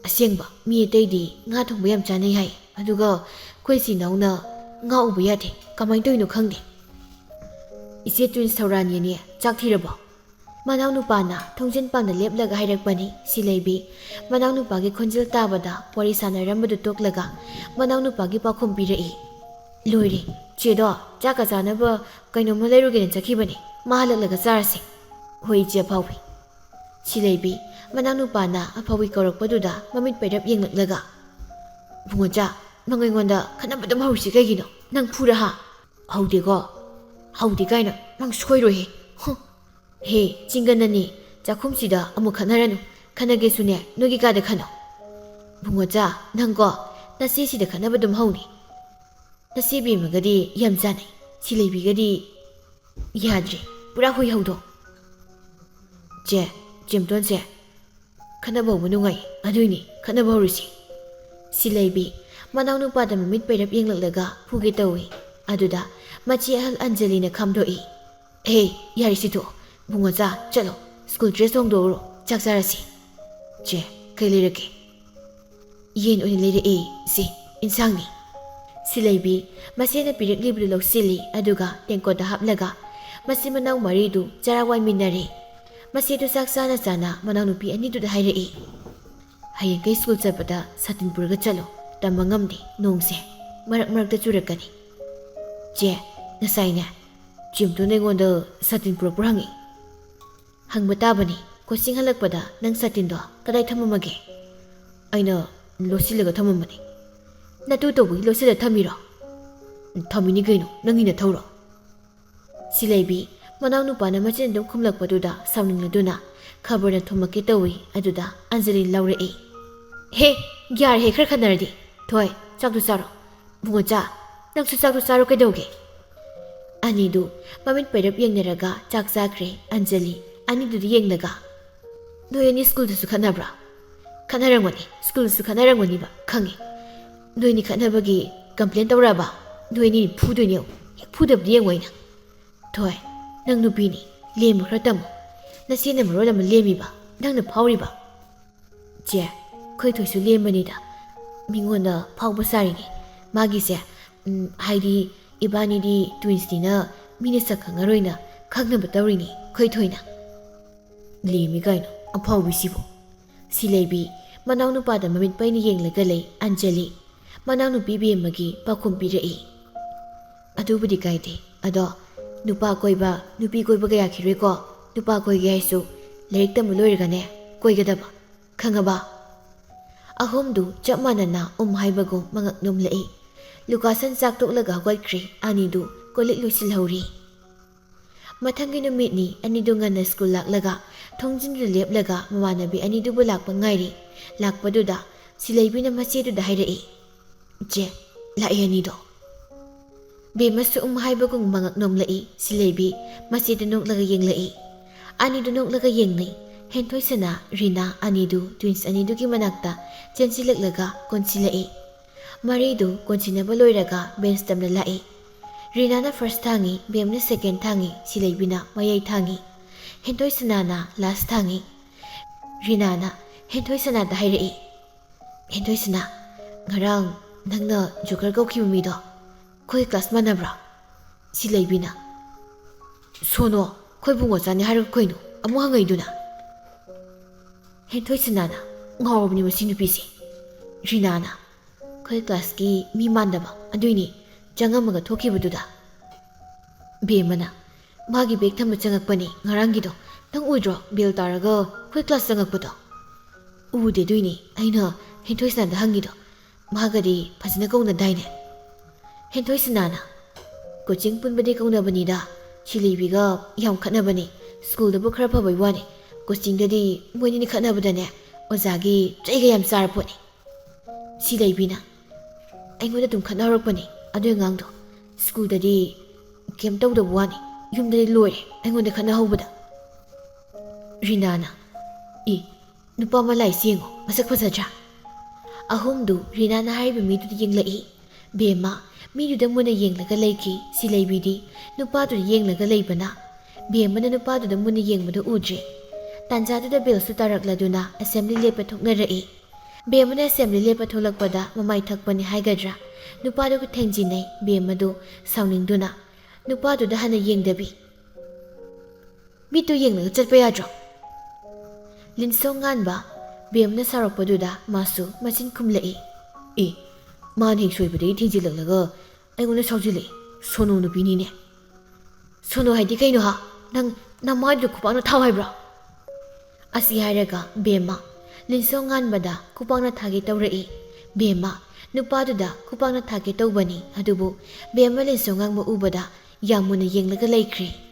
"ꯑꯁꯦꯡꯕ, ꯃꯤ ꯑꯇꯩꯗꯤ ꯉꯥ ꯊꯣꯡꯕ ꯌꯥꯝ ꯆꯥꯅꯩ ꯍꯥꯏ, ꯑꯗꯨꯒ ꯑꯩꯈꯣꯏ ꯏꯆꯤꯟ ꯏꯅꯥꯎꯅ ꯉꯥ ꯎꯕ ꯌꯥꯗꯦ, ꯀꯃꯥꯏꯅ ꯇꯧꯔꯤꯅꯣ ꯈꯪꯗꯦ꯫" "ꯏꯆꯦ twins ꯊꯧꯔꯥꯅꯤ ꯑꯅꯤ ꯆꯥꯛ ꯊꯤꯔꯕꯣ?" ꯃꯅꯥꯎꯅꯨꯄꯥꯅ ꯊꯣꯡꯖꯤꯟ ꯄꯥꯟꯗ ꯂꯦꯞꯂꯒ ꯍꯥꯏꯔꯛꯄꯅꯤ꯫ ꯁꯤꯂꯩꯕꯤ ꯃꯅꯥꯎꯅꯨꯄꯥꯒꯤ ꯈꯣꯟꯖꯦꯜ ꯇꯥꯕꯗ ꯋꯥꯔꯤ ꯁꯥꯟꯅꯔꯝꯕꯗꯨ ꯇꯣꯛꯂꯒ ꯃꯅꯥꯎꯅꯨꯄꯥꯒꯤ ꯄꯥꯎꯈꯨꯝ ꯄꯤꯔꯛꯏ꯫ "ꯂꯣꯏꯔꯦ, ꯆꯦꯗꯣ ꯆꯥꯛꯀ ꯆꯥꯅꯕ ꯀꯩꯅꯣꯝꯃ ꯂꯩꯔꯨꯒꯦꯅ ꯆꯠꯈꯤꯕꯅꯦ, ꯃꯥ ꯍꯜꯂꯛꯂꯒ ꯆꯥꯔꯁꯦ꯫" "ꯍꯣꯏ, ꯏꯆꯦ ꯑꯐꯥꯎꯕꯤ꯫" ꯁꯤꯂꯩꯕꯤ ꯃꯅꯥꯎꯅꯨꯄꯥꯅ ꯑꯐꯥꯎꯕꯤ ꯀꯧꯔꯛꯄꯗꯨꯗ ꯃꯃꯤꯠ ꯄꯩꯔꯞ ꯌꯦꯡꯂꯛꯂꯒ, "ꯕꯨꯡꯉꯣꯆꯥ, ꯅꯪ ꯑꯩꯉꯣꯟꯗ ꯈꯠꯅꯕ ꯑꯗꯨꯝ ꯍꯧꯔꯤꯁꯤ ꯀꯩꯒꯤꯅꯣ? ꯅꯪ ꯐꯨꯔꯥ ꯍꯥ?" "ꯍꯧꯗꯦꯀꯣ, ꯍꯧꯗꯦ ꯀꯥꯏꯅ, ꯅꯪ ꯁꯣꯏꯔꯣꯏꯍꯦ꯫ ꯍꯨꯝ, "ꯍꯦ, ꯆꯤꯡꯒꯟꯅꯅꯤ, ꯆꯥꯛꯈꯨꯝꯁꯤꯗ ꯑꯃꯨꯛ ꯈꯠꯅꯔꯅꯨ꯫ ꯈꯠꯅꯒꯦꯁꯨꯅꯦ, ꯅꯣꯏꯒꯤ ꯀꯥꯗ ꯈꯠꯅꯧ꯫ ꯕꯨꯡꯉꯣꯆꯥ, ꯅꯪꯀꯣ, ꯅꯆꯦꯁꯤꯗ ꯈꯠꯅꯕ ꯑꯗꯨꯝ ꯍꯧꯅꯤ꯫ ꯅꯆꯦ ꯕꯦꯝꯃꯒꯗꯤ ꯌꯥꯝ ꯆꯥꯟꯅꯩ, ꯁꯤꯂꯩꯕꯤꯒꯗꯤ ꯌꯥꯗ꯭ꯔꯦ, ꯄꯨꯔꯥ ꯍꯨꯏ ꯍꯧꯗꯣꯡ꯫ ꯆꯦ, ꯆꯦꯝꯇꯣꯟꯁꯦ ꯈꯠꯅꯕ ꯍꯧꯕ ꯅꯨꯡꯉꯥꯏ, ꯑꯗꯨꯏꯅꯤ ꯈꯠꯅꯕ ꯍꯧꯔꯤꯁꯤ꯫" ꯁꯤꯂꯩꯕꯤ ꯃꯅꯥꯎꯅꯨꯄꯥꯗ ꯃꯃꯤꯠ ꯄꯩꯔꯞ ꯌꯦꯡꯂꯛꯂꯒ ꯐꯨꯒꯦ ꯇꯧꯏ꯫ ꯑꯗꯨꯗ ꯃꯆꯦ ꯑꯍꯜ ꯑꯟꯖꯂꯤꯅ ꯈꯥꯝꯗꯣꯛꯏ꯫ "ꯑꯦ, ꯌꯥꯔꯦ ꯁꯤꯇꯣꯛꯑꯣ꯫ ꯕꯨꯡꯉꯣꯆꯥ, ꯆꯠꯂꯣ꯫ ꯁ꯭ꯀꯨꯜ ꯗ꯭ꯔꯦꯁ ꯍꯣꯡꯗꯣꯛꯎꯔꯣ꯫ ꯆꯥꯛ ꯆꯥꯔꯁꯤ꯫" "ꯆꯦ, ꯀꯩ ꯂꯩꯔꯒꯦ?" "ꯌꯦꯟ ꯑꯣꯏꯅ ꯂꯩꯔꯛꯑꯦ, ꯁꯤ ꯏꯟꯁꯥꯡꯅꯤ꯫" ꯁꯤꯂꯩꯕꯤ ꯃꯆꯦꯅ ꯄꯤꯔꯛꯂꯤꯕꯗꯨ ꯂꯧꯁꯤꯜꯂꯤ, ꯑꯗꯨꯒ ꯇꯦꯡꯀꯣꯠꯇ ꯍꯥꯞꯂꯒ ꯃꯆꯤꯟ ꯃꯅꯥꯎ ꯃꯔꯤꯗꯨ ꯆꯔꯥ ꯋꯥꯟꯃꯤꯟꯅꯔꯦ꯫ ꯃꯆꯦꯗꯨ ꯆꯥꯛ ꯆꯥꯅ ꯆꯥꯅ ꯃꯅꯥꯎꯅꯨꯄꯤ ꯑꯅꯤꯗꯨꯗ ꯍꯥꯏꯔꯛꯏ꯫ "ꯍꯌꯦꯡꯈꯩ ꯁ꯭ꯀꯨꯜ ꯆꯠꯄꯗ ꯁꯥꯇꯤꯟ ꯄꯨꯔꯒ ꯆꯠꯂꯣ꯫ ꯇꯝꯕ ꯉꯝꯗꯦ, ꯅꯣꯡꯁꯦ ꯃꯔꯛ ꯃꯔꯛꯇ ꯆꯨꯔꯛꯀꯅꯤ꯫" "ꯆꯦ, ꯉꯁꯥꯏꯅꯦ, ꯆꯦꯝꯇꯣꯟ ꯑꯩꯉꯣꯟꯗ ꯁꯥꯇꯤꯟ ꯄꯨꯔꯛꯄ꯭ꯔꯥ ꯍꯪꯉꯤ꯫" "ꯍꯪꯕ ꯇꯥꯕꯅꯤ, ꯀꯣꯆꯤꯡ ꯍꯜꯂꯛꯄꯗ ꯅꯪ ꯁꯥꯇꯤꯟꯗꯣ ꯀꯗꯥꯏ ꯊꯝꯃꯝꯃꯒꯦ?" "ꯑꯩꯅ ꯂꯣꯠꯁꯤꯜꯂꯒ ꯊꯝꯃꯝꯕꯅꯤ꯫" "ꯅꯇꯨ ꯇꯧꯕꯒꯤ ꯂꯣꯠꯁꯤꯜꯂ ꯊꯝꯃꯤꯔꯣ?" "ꯊꯝꯃꯤꯅꯤ ꯀꯩꯅꯣ, ꯅꯪꯒꯤ ꯅꯊꯧꯔꯣ?" ꯁꯤꯂꯩꯕꯤ ꯃꯅꯥꯎꯅꯨꯄꯥꯅ ꯃꯆꯤꯟ ꯑꯗꯨꯝ ꯈꯨꯝꯂꯛꯄꯗꯨꯗ ꯁꯥꯎꯅꯤꯡꯂꯗꯨꯅ ꯈꯕꯔꯅ ꯊꯣꯝꯂꯛꯀꯦ ꯇꯧꯏ꯫ ꯑꯗꯨꯗ ꯑꯟꯖꯂꯤꯅ ꯂꯥꯎꯔꯛꯏ꯫ "ꯍꯦ, ꯌꯥꯔꯦꯍꯦ, ꯈꯔ ꯈꯟꯅꯔꯗꯤ꯫ ꯊꯣꯏ, ꯆꯥꯛꯇꯨ ꯆꯥꯔꯣ꯫ ꯕꯨꯡꯉꯣꯆꯥ, ꯅꯪꯁꯨ ꯆꯥꯛꯇꯨ ꯆꯥꯔꯣ, ꯀꯩꯗꯧꯒꯦ?" ꯑꯅꯤꯗꯨ ꯃꯃꯤꯠ ꯄꯩꯔꯞ ꯌꯦꯡꯅꯔꯒ ꯆꯥꯛ ꯆꯥꯈ꯭ꯔꯦ꯫ ꯑꯟꯖꯂꯤ ꯑꯅꯤꯗꯨꯗ ꯌꯦꯡꯂꯒ, "ꯅꯣꯏ ꯑꯅꯤ ꯁ꯭ꯀꯨꯜꯗꯁꯨ ꯈꯠꯅꯕ꯭ꯔꯥ?" "ꯈꯠꯅꯔꯝꯒꯅꯤ, ꯁ꯭ꯀꯨꯜꯗꯁꯨ ꯈꯠꯅꯔꯝꯒꯅꯤꯕ, ꯈꯪꯉꯤ꯫ ꯅꯣꯏꯅꯤ ꯈꯠꯅꯕꯒꯤ ꯀꯝꯄ꯭ꯂꯦꯟ ꯇꯧꯔꯛꯑꯕ? ꯅꯣꯏ ꯑꯅꯤ ꯐꯨꯗꯣꯏꯅꯦ, ꯍꯦꯛ ꯐꯨꯗꯕꯗꯤ ꯌꯦꯡꯉꯣ ꯑꯩꯅ꯫" "ꯊꯣꯏ, ꯅꯪ ꯅꯨꯄꯤꯅꯤ, ꯂꯦꯝꯕ ꯈꯔ ꯇꯝꯃꯨ꯫ ꯅꯆꯦꯅ ꯃꯔꯣꯜ ꯑꯃ ꯂꯦꯝꯃꯤꯕ, ꯅꯪꯅ ꯐꯥꯎꯔꯤꯕ?" "ꯆꯦ, ꯑꯩꯈꯣꯏ ꯊꯣꯏꯁꯨ ꯂꯦꯝꯕꯅꯤꯗ, ꯃꯤꯉꯣꯟꯗ ꯐꯥꯎꯕ ꯁꯥꯔꯤꯅꯤ꯫ ꯃꯥꯒꯤꯁꯦ, ꯎꯝ, ꯍꯥꯏꯗꯤ ꯏꯕꯥꯅꯤꯗꯤ ꯇ꯭ꯋꯤꯟꯁꯅꯤꯅ ꯃꯤꯅ ꯁꯛ ꯈꯪꯉꯔꯣꯏꯅ ꯈꯪꯅꯕ ꯇꯧꯔꯤꯅꯤ ꯑꯩꯈꯣꯏ ꯊꯣꯏꯅ꯫" "ꯂꯦꯝꯃꯤ ꯀꯥꯏꯅ, ꯑꯐꯥꯎꯕꯤꯁꯤꯕꯨ꯫" ꯁꯤꯂꯩꯕꯤ ꯃꯅꯥꯎꯅꯨꯄꯥꯗ ꯃꯃꯤꯠ ꯄꯩꯅ ꯌꯦꯡꯂꯒ ꯂꯩ꯫ ꯑꯟꯖꯂꯤ ꯃꯅꯥꯎꯅꯨꯄꯤ ꯕꯦꯝꯃꯒꯤ ꯄꯥꯎꯈꯨꯝ ꯄꯤꯔꯛꯏ꯫ "ꯑꯗꯨꯕꯨꯗꯤ ꯀꯥꯏꯗꯦ, ꯑꯗꯣ ꯅꯨꯄꯥ ꯀꯣꯏꯕ, ꯅꯨꯄꯤ ꯀꯣꯏꯕꯒ ꯌꯥꯈꯤꯔꯣꯏꯀꯣ꯫ ꯅꯨꯄꯥ ꯀꯣꯏꯒꯦ ꯍꯥꯏꯁꯨ ꯂꯥꯏꯔꯤꯛ ꯇꯝꯕ ꯂꯣꯏꯔꯒꯅꯦ ꯀꯣꯏꯒꯗꯕ, ꯈꯪꯉꯕ?" ꯑꯍꯨꯝꯗꯨ ꯆꯞ ꯃꯥꯟꯅꯅ ꯎꯝ ꯍꯥꯏꯕꯒꯨꯝ ꯃꯉꯛ ꯅꯣꯝꯂꯛꯏ꯫ ꯂꯨꯀꯥꯁꯟ ꯆꯥꯛ ꯇꯣꯛꯂꯒ ꯍꯧꯒꯠꯈ꯭ꯔꯦ꯫ ꯑꯅꯤꯗꯨ ꯀꯣꯜꯂꯤꯛ ꯂꯣꯏꯁꯤꯜꯍꯧꯔꯤ꯫ ꯃꯊꯪꯒꯤ ꯅꯨꯃꯤꯠꯅꯤ꯫ ꯑꯅꯤꯗꯨ ꯉꯟꯅ ꯁ꯭ꯀꯨꯜ ꯂꯥꯛꯂꯒ ꯊꯣꯡꯖꯤꯟꯗꯨꯗ ꯂꯦꯞꯂꯒ ꯃꯃꯥꯟꯅꯕꯤ ꯑꯅꯤꯗꯨꯕꯨ ꯂꯥꯛꯄ ꯉꯥꯏꯔꯤ꯫ ꯂꯥꯛꯄꯗꯨꯗ ꯁꯤꯂꯩꯕꯤꯅ ꯃꯆꯦꯗꯨꯗ ꯍꯥꯏꯔꯛꯏ, "ꯏꯆꯦ, ꯂꯥꯛꯑꯦ ꯑꯅꯤꯗꯣ"꯫ ꯕꯦꯝꯃꯁꯨ ꯎꯝ ꯍꯥꯏꯕꯒꯨꯝ ꯃꯉꯛ ꯅꯣꯝꯂꯛꯏ꯫ ꯁꯤꯂꯩꯕꯤ ꯃꯆꯦꯗ ꯅꯣꯛꯂꯒ ꯌꯦꯡꯂꯛꯏ꯫ ꯑꯅꯤꯗꯨ ꯅꯣꯛꯂꯒ ꯌꯦꯡꯅꯩ꯫ ꯍꯦꯟꯊꯣꯏ ꯁꯅꯥ, ꯔꯤꯅꯥ ꯑꯅꯤꯗꯨ, ꯇ꯭ꯋꯤꯟꯁ ꯑꯅꯤꯗꯨꯒꯤ ꯃꯅꯥꯛꯇ ꯆꯦꯟꯁꯤꯜꯂꯛꯂꯒ ꯀꯣꯟꯁꯤꯜꯂꯛꯏ꯫ ꯃꯔꯤꯗꯨ ꯀꯣꯟꯁꯤꯟꯅꯕ ꯂꯣꯏꯔꯒ ꯕꯦꯟꯁ ꯇꯝꯅ ꯂꯥꯛꯏ꯫ ꯔꯤꯅꯥꯅ ꯐꯥꯔꯁ ꯊꯥꯡꯉꯤ, ꯕꯦꯝꯅ ꯁꯦꯀꯦꯟ ꯊꯥꯡꯉꯤ, ꯁꯤꯂꯩꯕꯤꯅ ꯃꯌꯥꯏ ꯊꯥꯡꯉꯤ꯫ ꯍꯦꯟꯊꯣꯏ ꯁꯅꯥꯅ ꯂꯥꯁ ꯊꯥꯡꯉꯤ꯫ ꯔꯤꯅꯥꯅ ꯍꯦꯟꯊꯣꯏ ꯁꯅꯥꯗ ꯍꯥꯏꯔꯛꯏ, "ꯍꯦꯟꯊꯣꯏ ꯁꯅꯥ, ꯉꯔꯥꯡ ꯅꯪꯅ ꯖꯣꯀꯔ ꯀꯧꯈꯤꯕ ꯃꯤꯗꯣ ꯑꯩꯈꯣꯏ ꯀ꯭ꯂꯥꯁ ꯃꯥꯟꯅꯕ꯭ꯔꯥ?" ꯁꯤꯂꯩꯕꯤꯅ, "ꯁꯣꯅꯣ, ꯑꯩꯈꯣꯏ ꯕꯨꯡꯉꯣꯆꯥꯅꯤ ꯍꯥꯏꯔꯒ ꯀꯩꯅꯣ ꯑꯃꯨꯛ ꯍꯪꯉꯛꯏꯗꯨꯅ?" ꯍꯦꯟꯊꯣꯏ ꯁꯅꯥꯅ, "ꯉꯥꯎꯔꯕꯅꯤ ꯃꯁꯤ ꯅꯨꯄꯤꯁꯦ"꯫ ꯔꯤꯅꯥꯅ, "ꯑꯩꯈꯣꯏ ꯀ꯭ꯂꯥꯁꯀꯤ ꯃꯤ ꯃꯥꯟꯗꯕ ꯑꯗꯨꯏꯅꯤ ꯆꯪꯉꯝꯃꯒ ꯊꯣꯛꯈꯤꯕꯗꯨꯗ"꯫ ꯕꯦꯝꯃꯅ, "ꯃꯥꯒꯤ ꯕꯦꯒ ꯊꯝꯕ ꯆꯪꯉꯛꯄꯅꯤ ꯉꯔꯥꯡꯒꯤꯗꯣ꯫ ꯅꯪ ꯎꯗ꯭ꯔꯣ ꯕꯦꯜ ꯇꯥꯔꯒ ꯑꯩꯈꯣꯏ ꯀ꯭ꯂꯥꯁ ꯆꯪꯉꯛꯄꯗꯣ?" "ꯎꯗꯦ, ꯑꯗꯨꯏꯅꯤ ꯑꯩꯅ ꯍꯦꯟꯊꯣꯏ ꯁꯅꯥꯗ ꯍꯪꯉꯤꯗꯣ꯫ ꯃꯥꯒꯗꯤ ꯐꯖꯅ ꯀꯧꯅꯗꯥꯏꯅꯦ?" ꯍꯦꯟꯊꯣꯏ ꯁꯅꯥꯅ, "ꯀꯣꯆꯤꯡ ꯄꯨꯟꯕꯗꯤ ꯀꯧꯅꯕꯅꯤꯗ, ꯁꯤꯂꯩꯕꯤꯒ ꯌꯥꯝ ꯈꯠꯅꯕꯅꯤ꯫ ꯁ꯭ꯀꯨꯜꯗꯕꯨ ꯈꯔ ꯐꯕꯩ ꯋꯥꯅꯤ, ꯀꯣꯆꯤꯡꯗꯗꯤ ꯃꯣꯏꯅꯤꯅ ꯈꯠꯅꯕꯗꯅꯦ ꯑꯣꯖꯥꯒꯤ ꯆꯩꯒ ꯌꯥꯝ ꯆꯥꯔ ꯄꯣꯠꯅꯤ"꯫ ꯁꯤꯂꯩꯕꯤꯅ, "ꯑꯩꯉꯣꯟꯗ ꯑꯗꯨꯝ ꯈꯠꯅꯍꯧꯔꯛꯄꯅꯤ ꯑꯗꯨ ꯑꯉꯥꯡꯗꯣ꯫ ꯁ꯭ꯀꯨꯜꯗꯗꯤ ꯀꯩꯝ ꯇꯧꯗꯕ ꯋꯥꯅꯤ, ꯌꯨꯝꯗꯗꯤ ꯂꯣꯏꯔꯦ ꯑꯩꯉꯣꯟꯗ ꯈꯠꯅꯍꯧꯕꯗ"꯫ ꯔꯤꯅꯥꯅ, "ꯏ, ꯅꯨꯄꯥ ꯃꯂꯥꯏꯁꯤ ꯌꯦꯡꯉꯣ, ꯃꯁꯛ ꯐꯖꯗ꯭ꯔꯥ?" ꯑꯍꯨꯝꯗꯨ ꯔꯤꯅꯥꯅ ꯍꯥꯏꯔꯤꯕ ꯃꯤꯗꯨꯗ ꯌꯦꯡꯂꯛꯏ꯫ ꯕꯦꯝꯃ ꯃꯤꯗꯨꯗ ꯃꯨꯟꯅ ꯌꯦꯡꯂꯒ ꯂꯩꯈꯤ꯫ ꯁꯤꯂꯩꯕꯤꯗꯤ ꯅꯨꯄꯥꯗꯨꯗ ꯌꯦꯡꯂꯒ ꯂꯩꯕꯅ ꯕꯦꯝꯃꯅ ꯅꯨꯄꯥꯗꯨꯗ ꯃꯨꯟꯅ ꯌꯦꯡꯕꯗꯨ ꯎꯗ꯭ꯔꯦ꯫ ꯇꯥꯟꯖꯥꯗꯨꯗ ꯕꯦꯜꯁꯨ ꯇꯥꯔꯛꯂꯗꯨꯅ ꯑꯦꯁꯦꯝꯕ꯭ꯂꯤ ꯂꯦꯞꯄ ꯊꯣꯛꯅꯔꯛꯏ꯫ ꯕꯦꯝꯃꯅ ꯑꯦꯁꯦꯝꯕ꯭ꯂꯤ ꯂꯦꯞꯄ ꯊꯣꯛꯂꯛꯄꯗ ꯃꯃꯥꯏ ꯊꯛꯄꯅꯤ ꯍꯥꯏꯒꯗ꯭ꯔꯥ, ꯅꯨꯄꯥꯗꯨꯒ ꯊꯦꯡꯖꯤꯟꯅꯩ꯫ ꯕꯦꯝꯃꯗꯨ ꯁꯥꯎꯅꯤꯡꯗꯨꯅ ꯅꯨꯄꯥꯗꯨꯗ ꯍꯟꯅ ꯌꯦꯡꯗꯕꯤ, "ꯃꯤꯠꯇꯨ ꯌꯦꯡꯂꯒ ꯆꯠꯄ ꯌꯥꯗ꯭ꯔꯣ?" ꯂꯤꯟꯁꯣꯡ ꯉꯥꯟꯕ ꯕꯦꯝꯅ ꯁꯥꯎꯔꯛꯄꯗꯨꯗ ꯃꯥꯁꯨ ꯃꯆꯤꯟ ꯈꯨꯝꯂꯛꯏ꯫ "ꯑꯦ, ꯃꯥꯅ ꯍꯦꯛ ꯁꯣꯏꯕꯗꯒꯤ ꯊꯦꯡꯖꯤꯜꯂꯛꯂꯒ ꯑꯩꯉꯣꯟꯗ ꯁꯥꯎꯖꯤꯜꯂꯛꯏ꯫ ꯁꯣꯅꯣ ꯅꯨꯄꯤꯅꯤꯅꯦ"꯫ "ꯁꯣꯅꯣ ꯍꯥꯏꯗꯤ ꯀꯩꯅꯣ ꯍꯥ? ꯅꯪ ꯅꯃꯥꯏꯗꯨꯗ ꯈꯨꯄꯥꯛꯅ ꯊꯥꯎ ꯍꯥꯏꯕ꯭ꯔꯣ?" ꯑꯁꯤ ꯍꯥꯏꯔꯒ ꯕꯦꯝꯃ ꯂꯤꯟꯁꯣꯡ ꯉꯥꯟꯕꯗ ꯈꯨꯄꯥꯛꯅ ꯊꯥꯒꯦ ꯇꯧꯔꯛꯏ꯫ ꯕꯦꯝꯃ ꯅꯨꯄꯥꯗꯨꯗ ꯈꯨꯄꯥꯛꯅ ꯊꯥꯒꯦ ꯇꯧꯕꯅꯤ, ꯑꯗꯨꯕꯨ ꯕꯦꯝꯃ ꯂꯤꯟꯁꯣꯡ ꯉꯥꯟꯕ ꯎꯕꯗ ꯌꯥꯝ ꯃꯨꯟꯅ ꯌꯦꯡꯂꯒ ꯂꯩꯈ꯭ꯔꯦ꯫